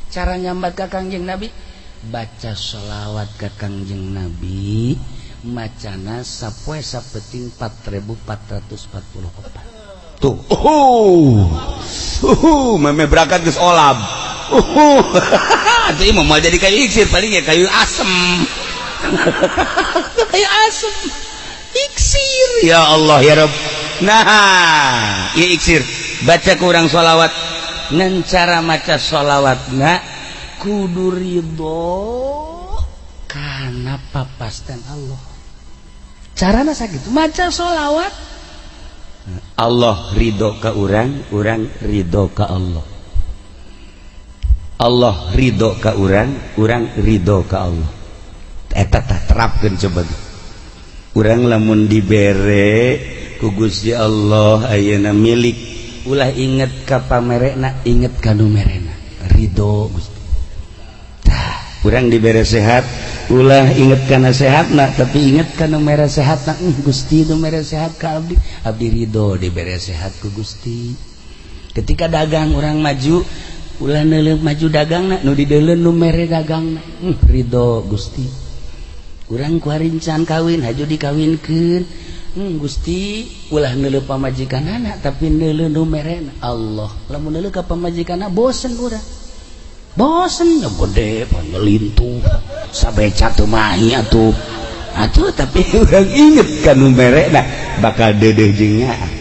Cara nyambat ka Kangjeng Nabi, baca sholawat ka Kangjeng Nabi, macana sapoe sapeting 4444. Tuh, meme berangkat geus olab. Atuh imah mau jadi kayu iksir, paling ya kayu asem. Kayu asem. Iksir. Ya Allah ya Rabb. Nah, ieu iksir. Baca kurang sholawat. Ngan cara maca sholawatna kudu ridho kana papasten Allah. Carana sakitu maca sholawat. Allah ridho ka urang, urang ridho ka Allah. Allah ridho ka urang, urang ridho ka Allah. Eta tah terapkeun coba. Urang lamun dibere ku Gusti Allah ayeuna milik, ulah inget ka pamerekna, inget ka nu merena. Ridho Gusti. Tah, urang dibere sehat, ulah inget kana sehatna, tapi inget kana mere sehatna. Gusti nu mere sehat ka abdi, abdi ridho dibere sehat ku Gusti. Ketika dagang urang maju, ulah neuleuh maju dagangna, nu dideuleu nu mere dagangna. Ridho Gusti. Urang kuarincan kawin, haju dikawinkeun. Gusti, ulah neuleuh pamajikanana, tapi neuleuh nu merena Allah. Lamun neuleuh ka pamajikanna bosen urang. Bosen nya gede panyelintuh. Sabeca teu mahi atuh. Atuh tapi urang inget ka nu merena bakal deudeuh jeung nyaah.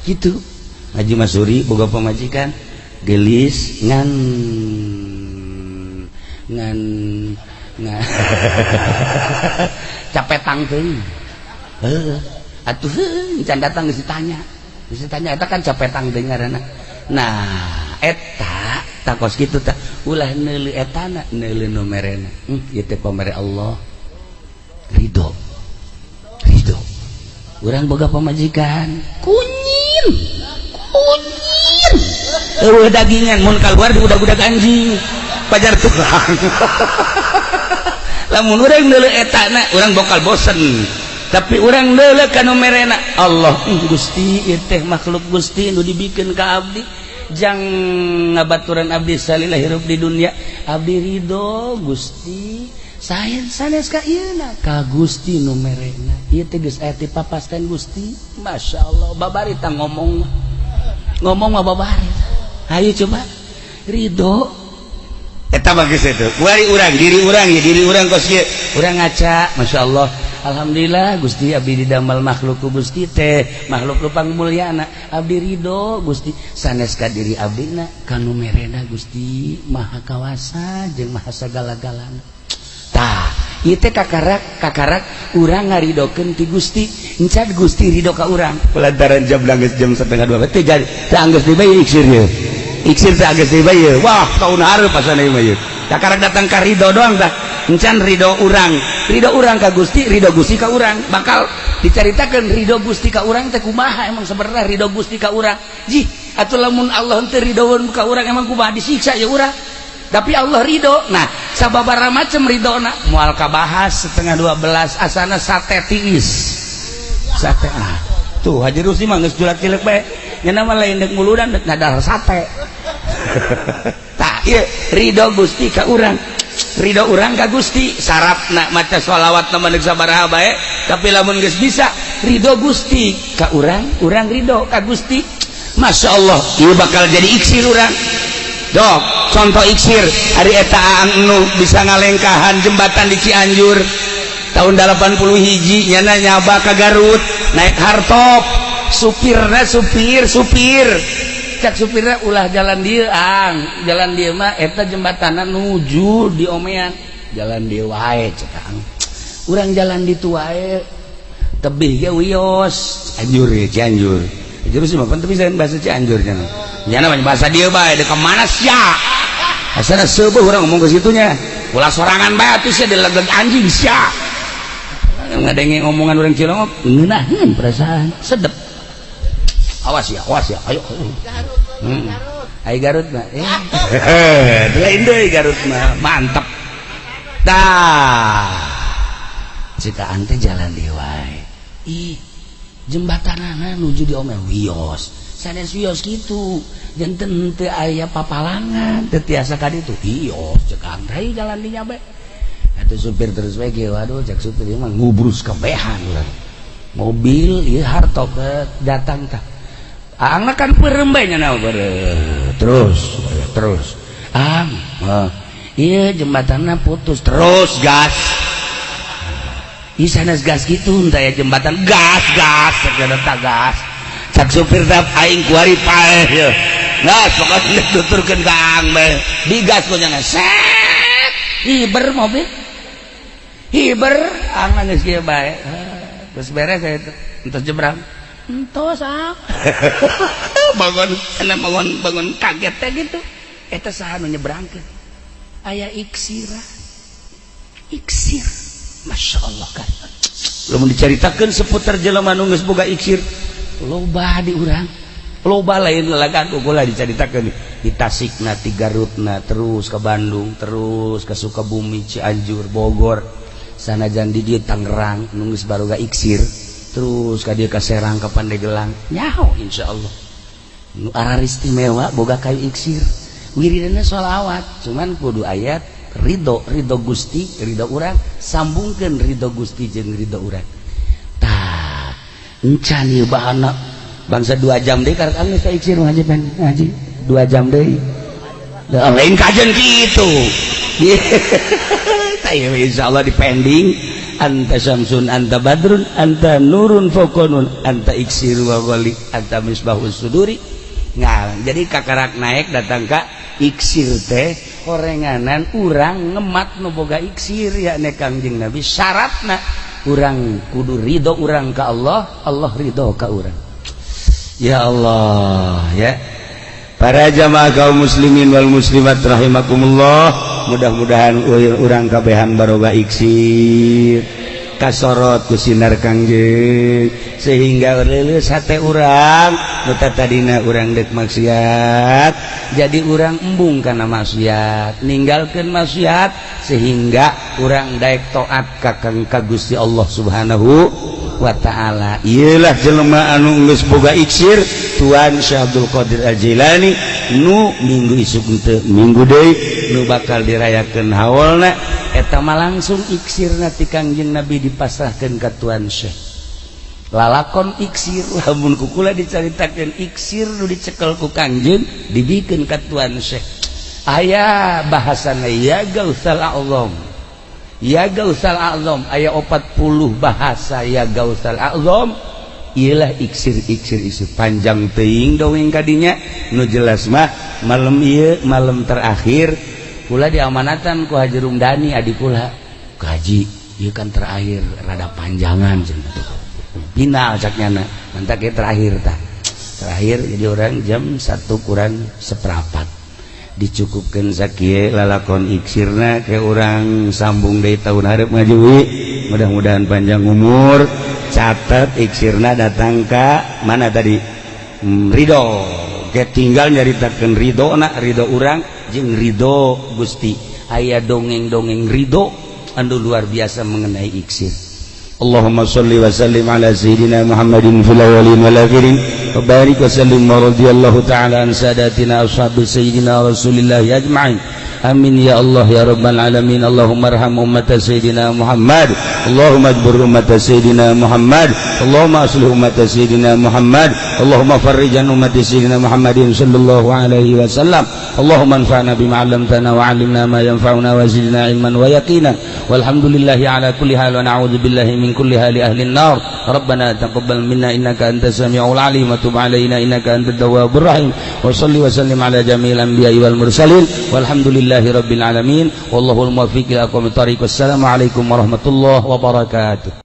Gitu. Haji Masuri boga pamajikan gelis ngan ngan ngan capetang teuing. Heuh, atuh can datang geus ditanya. Geus ditanya eta kan capetang teuing ngaranna. Nah, eta takos kitu tah ulah neuleuh etana, neuleuh nu merena. Ieu teh pamere Allah. Ridho. Ridho. Urang boga pamajikan kunyin. Kunyin. Eueuh dagingan mun kaluar diudag-udag anjing. Pajar tulang. Lamun urang neuleuh etana, urang bakal bosen. Tapi urang neuleuh ka nu merena Allah. Gusti, ieu teh makhluk Gusti nu dibikeun ka abdi. Jang ngabaturan abdi salila hirup di dunia, abdi ridho Gusti. Sayen sanes ka ieuna ka Gusti nu merena. Ieu teh geus aya ti papasten Gusti. Masya Allah, babari tah ngomong. Ngomong mah babari. Hayu coba ridho. Eta mah geus itu. Kuari urang, diri urang ya, diri urang kos kieu. Urang ngaca, Masya Allah. Alhamdulillah Gusti abdi didamel makhluk ku Gusti teh, makhluk nu pangmulyana. Abdi ridho Gusti, sanes ka diri abdina, ka nu merena Gusti Maha Kawasa jeung Maha sagala-galana. Tah, ieu teh kakarak kakarak urang ngaridokeun ti Gusti, encan Gusti ridho ka urang. Lantaran jam geus jam 1.30 teh jadi teh anggeus di bae iksir ye. Iksir teh anggeus di bae ye. Wah, tahun hareup pasana ieu mah ye. Kakarak datang ka ridho doang tah. Encan ridho urang, ridho urang ka Gusti, ridho Gusti ka urang. Bakal dicaritakeun ridho Gusti ka urang teh kumaha emang sebenarnya ridho Gusti ka urang. Jih, atuh lamun Allah teu ridhoeun ka urang emang kumaha, disiksa ya urang. Tapi Allah ridho. Nah, sababaraha macem ridhona moal kabahas 11.30, asana sate tiis. Sate ah. Tuh Haji Rusi mah geus julak cilek bae. Nya mah lain deuk muludan, deuk ngadar sate. Tah, ieu ridho Gusti ka urang. Ridho urang ka Gusti sarapna maca sholawat nama deuk sabaraha bae, tapi lamun geus bisa ridho Gusti ka urang, urang ridho ka Gusti, Masya Allah, ieu bakal jadi iksir urang. Dok, contoh iksir hari eta Aang nu bisa ngalengkahan jembatan di Cianjur tahun 80 hiji, nyana nyaba ka Garut naik hartop, supirna supir supir cak supirna, "Ulah jalan dia, Ang, jalan dia mah eta jembatanan nuju di omean, jalan dia wae," cek Ang. "Urang jalan ditu wae, tebih ge wios." Cianjur ya, Cianjur. Cianjur sih mah tapi saya bahasa Cianjur nya nyana mah bahasa dia bae. Deuk mana sia, asana seubeuh urang ngomong ke situnya, "Ulah sorangan bae atuh sia, dilegeg anjing sia." Ngadenge omongan orang Cilongok ngeunaheun, perasaan sedep. "Awas ya, awas ya, ayo." Ai Garut mah lain deui, Garut mah mantep. Dah, jika ante jalan di wae, ih, jembatanana nuju di ome wios, sanes wios gitu, janten teu aya papalangan, teu tiasa ka ditu, wios. Cek ante jalan di nya bae atuh. Supir terus we ge, waduh, cek supir ieu mah ngubrus kabehan urang mobil ieu hartop datang. Tah, Aang kan peureum bae nya, terus terus, "Ang, iya, jembatannya putus." "Terus gas." Ih, sanes gas gitu, entah ya jembatan, gas gas ternyata gas. Cak supir teh, "Aing kuari paeh ya." Gas pokoknya tuturkeun ka Aang bae, digas pokoknya, set hiber mobil hiber. Aang geus kieu bae, terus beres saya itu entos jebrang entos. Ah, bangun karena bangun bangun kaget teh gitu. Eta saha nu nyebrangkeun? Aya iksira, iksir, Masya Allah. Kan lamun dicaritakeun seputar jelema nu geus boga iksir, loba di urang, loba. Lain lalagan kula dicaritakeun di Tasikna, di Garutna, terus ke Bandung, terus ke Sukabumi, Cianjur, Bogor, sanajan di dieu Tangerang nu geus baroga iksir, terus ka dieu ka Serang, ka Pandegelang, nyaho insyaallah nu arar istimewa boga kayu iksir, wiridana sholawat. Cuman kudu ayat ridho, ridho Gusti, ridho urang, sambungkeun ridho Gusti jeung ridho urang. Tah, encan ieu bahana bangsa 2 jam deui karek geus ka iksir ngaji, pen ngaji 2 jam deui. Lain kajen kitu. Tah, insyaallah di pending. Anta syamsun, anta badrun, anta nurun fawqa nun, anta iksir wa ghali, anta misbahus suduri. Ngal jadi kakarak naik datang ka iksir teh horenganan urang ngemat nu boga iksir, yakni Kangjeng Nabi. Syaratna urang kudu ridho urang ka Allah, Allah ridho ka urang. Ya Allah ya. Para jamaah kaum muslimin wal muslimat rahimakumullah, mudah-mudahan urang kabehan baroga iksir, kasorot ku sinar Kangjeng, sehingga leuleus hate urang. Nu tadina urang dek maksiat, jadi urang embung kana maksiat, ninggalkeun maksiat, sehingga urang daek taat ka Kang ka Gusti Allah Subhanahu wa taala. Iyalah jelema anu geus boga iksir, Tuan Syekh Abdul Qadir Al-Jilani, nu minggu isuk teu minggu deui nu bakal dirayakeun haulna. Eta mah langsung iksirna ti Kangjeng Nabi dipasrahkeun ka Tuan Syekh. Lalakon iksir, lamun ku kula dicaritakeun iksir nu dicekel ku Kangjeng dibikeun ka Tuan Syekh, aya bahasana ya Gausal A'zam, ya Gausal A'zam, aya 40 bahasa ya Gausal A'zam. Iyalah iksir iksir iksir, panjang teuing dongeng kadinya. Nu jelas mah malam ieu malam terakhir kula diamanatan ku Haji Rumdani, adik kula, "Haji, ieu kan terakhir, rada panjangan cenah, final," cak nyana. Mantak ieu terakhir tah, terakhir. Jadi orang jam 1 kurang seperempat dicukupkan sakieu lalakon iksirna ke orang, sambung dari tahun hareup ngajuwi, mudah-mudahan panjang umur. Catat, iksirna datang ka mana tadi? Ridho. Ke tinggal nyaritakeun ridho na, ridho urang jeung ridho Gusti. Aya dongeng-dongeng ridho anu luar biasa mengenai iksir. Allahumma salli wa sallim ala sayyidina Muhammadin fil awwalin wal akhirin wa barik wa sallim wa radiyallahu ta'ala an sadatina ashabi sayyidina Rasulillah ajma'in. Amin ya Allah ya rabbal alamin. Allahumma arham ummata sayyidina Muhammad. Allahumma ajbur ummata sayyidina Muhammad. Allahumma aslih ummata sayyidina Muhammad. Allahumma farrij an ummati sayyidina Muhammadin sallallahu alaihi wasallam. Allahumma anfa'na bima 'allamtana wa 'allimna ma yanfa'una wa zidna ilman wa yaqina. Walhamdulillahi ala kulli hal wa na'udzu billahi min kulli hali ahli an-nar. Rabbana taqabbal minna innaka antas samiul alim wa tub alaina innaka antat tawwabur rahim. Wa salli wa sallim ala jami'il anbiya'i wal mursalin. Walhamdulillahi rabbil alamin. Wallahul muwaffiq ila aqwamit thariq. Wassalamu alaikum warahmatullahi wabarakatuh.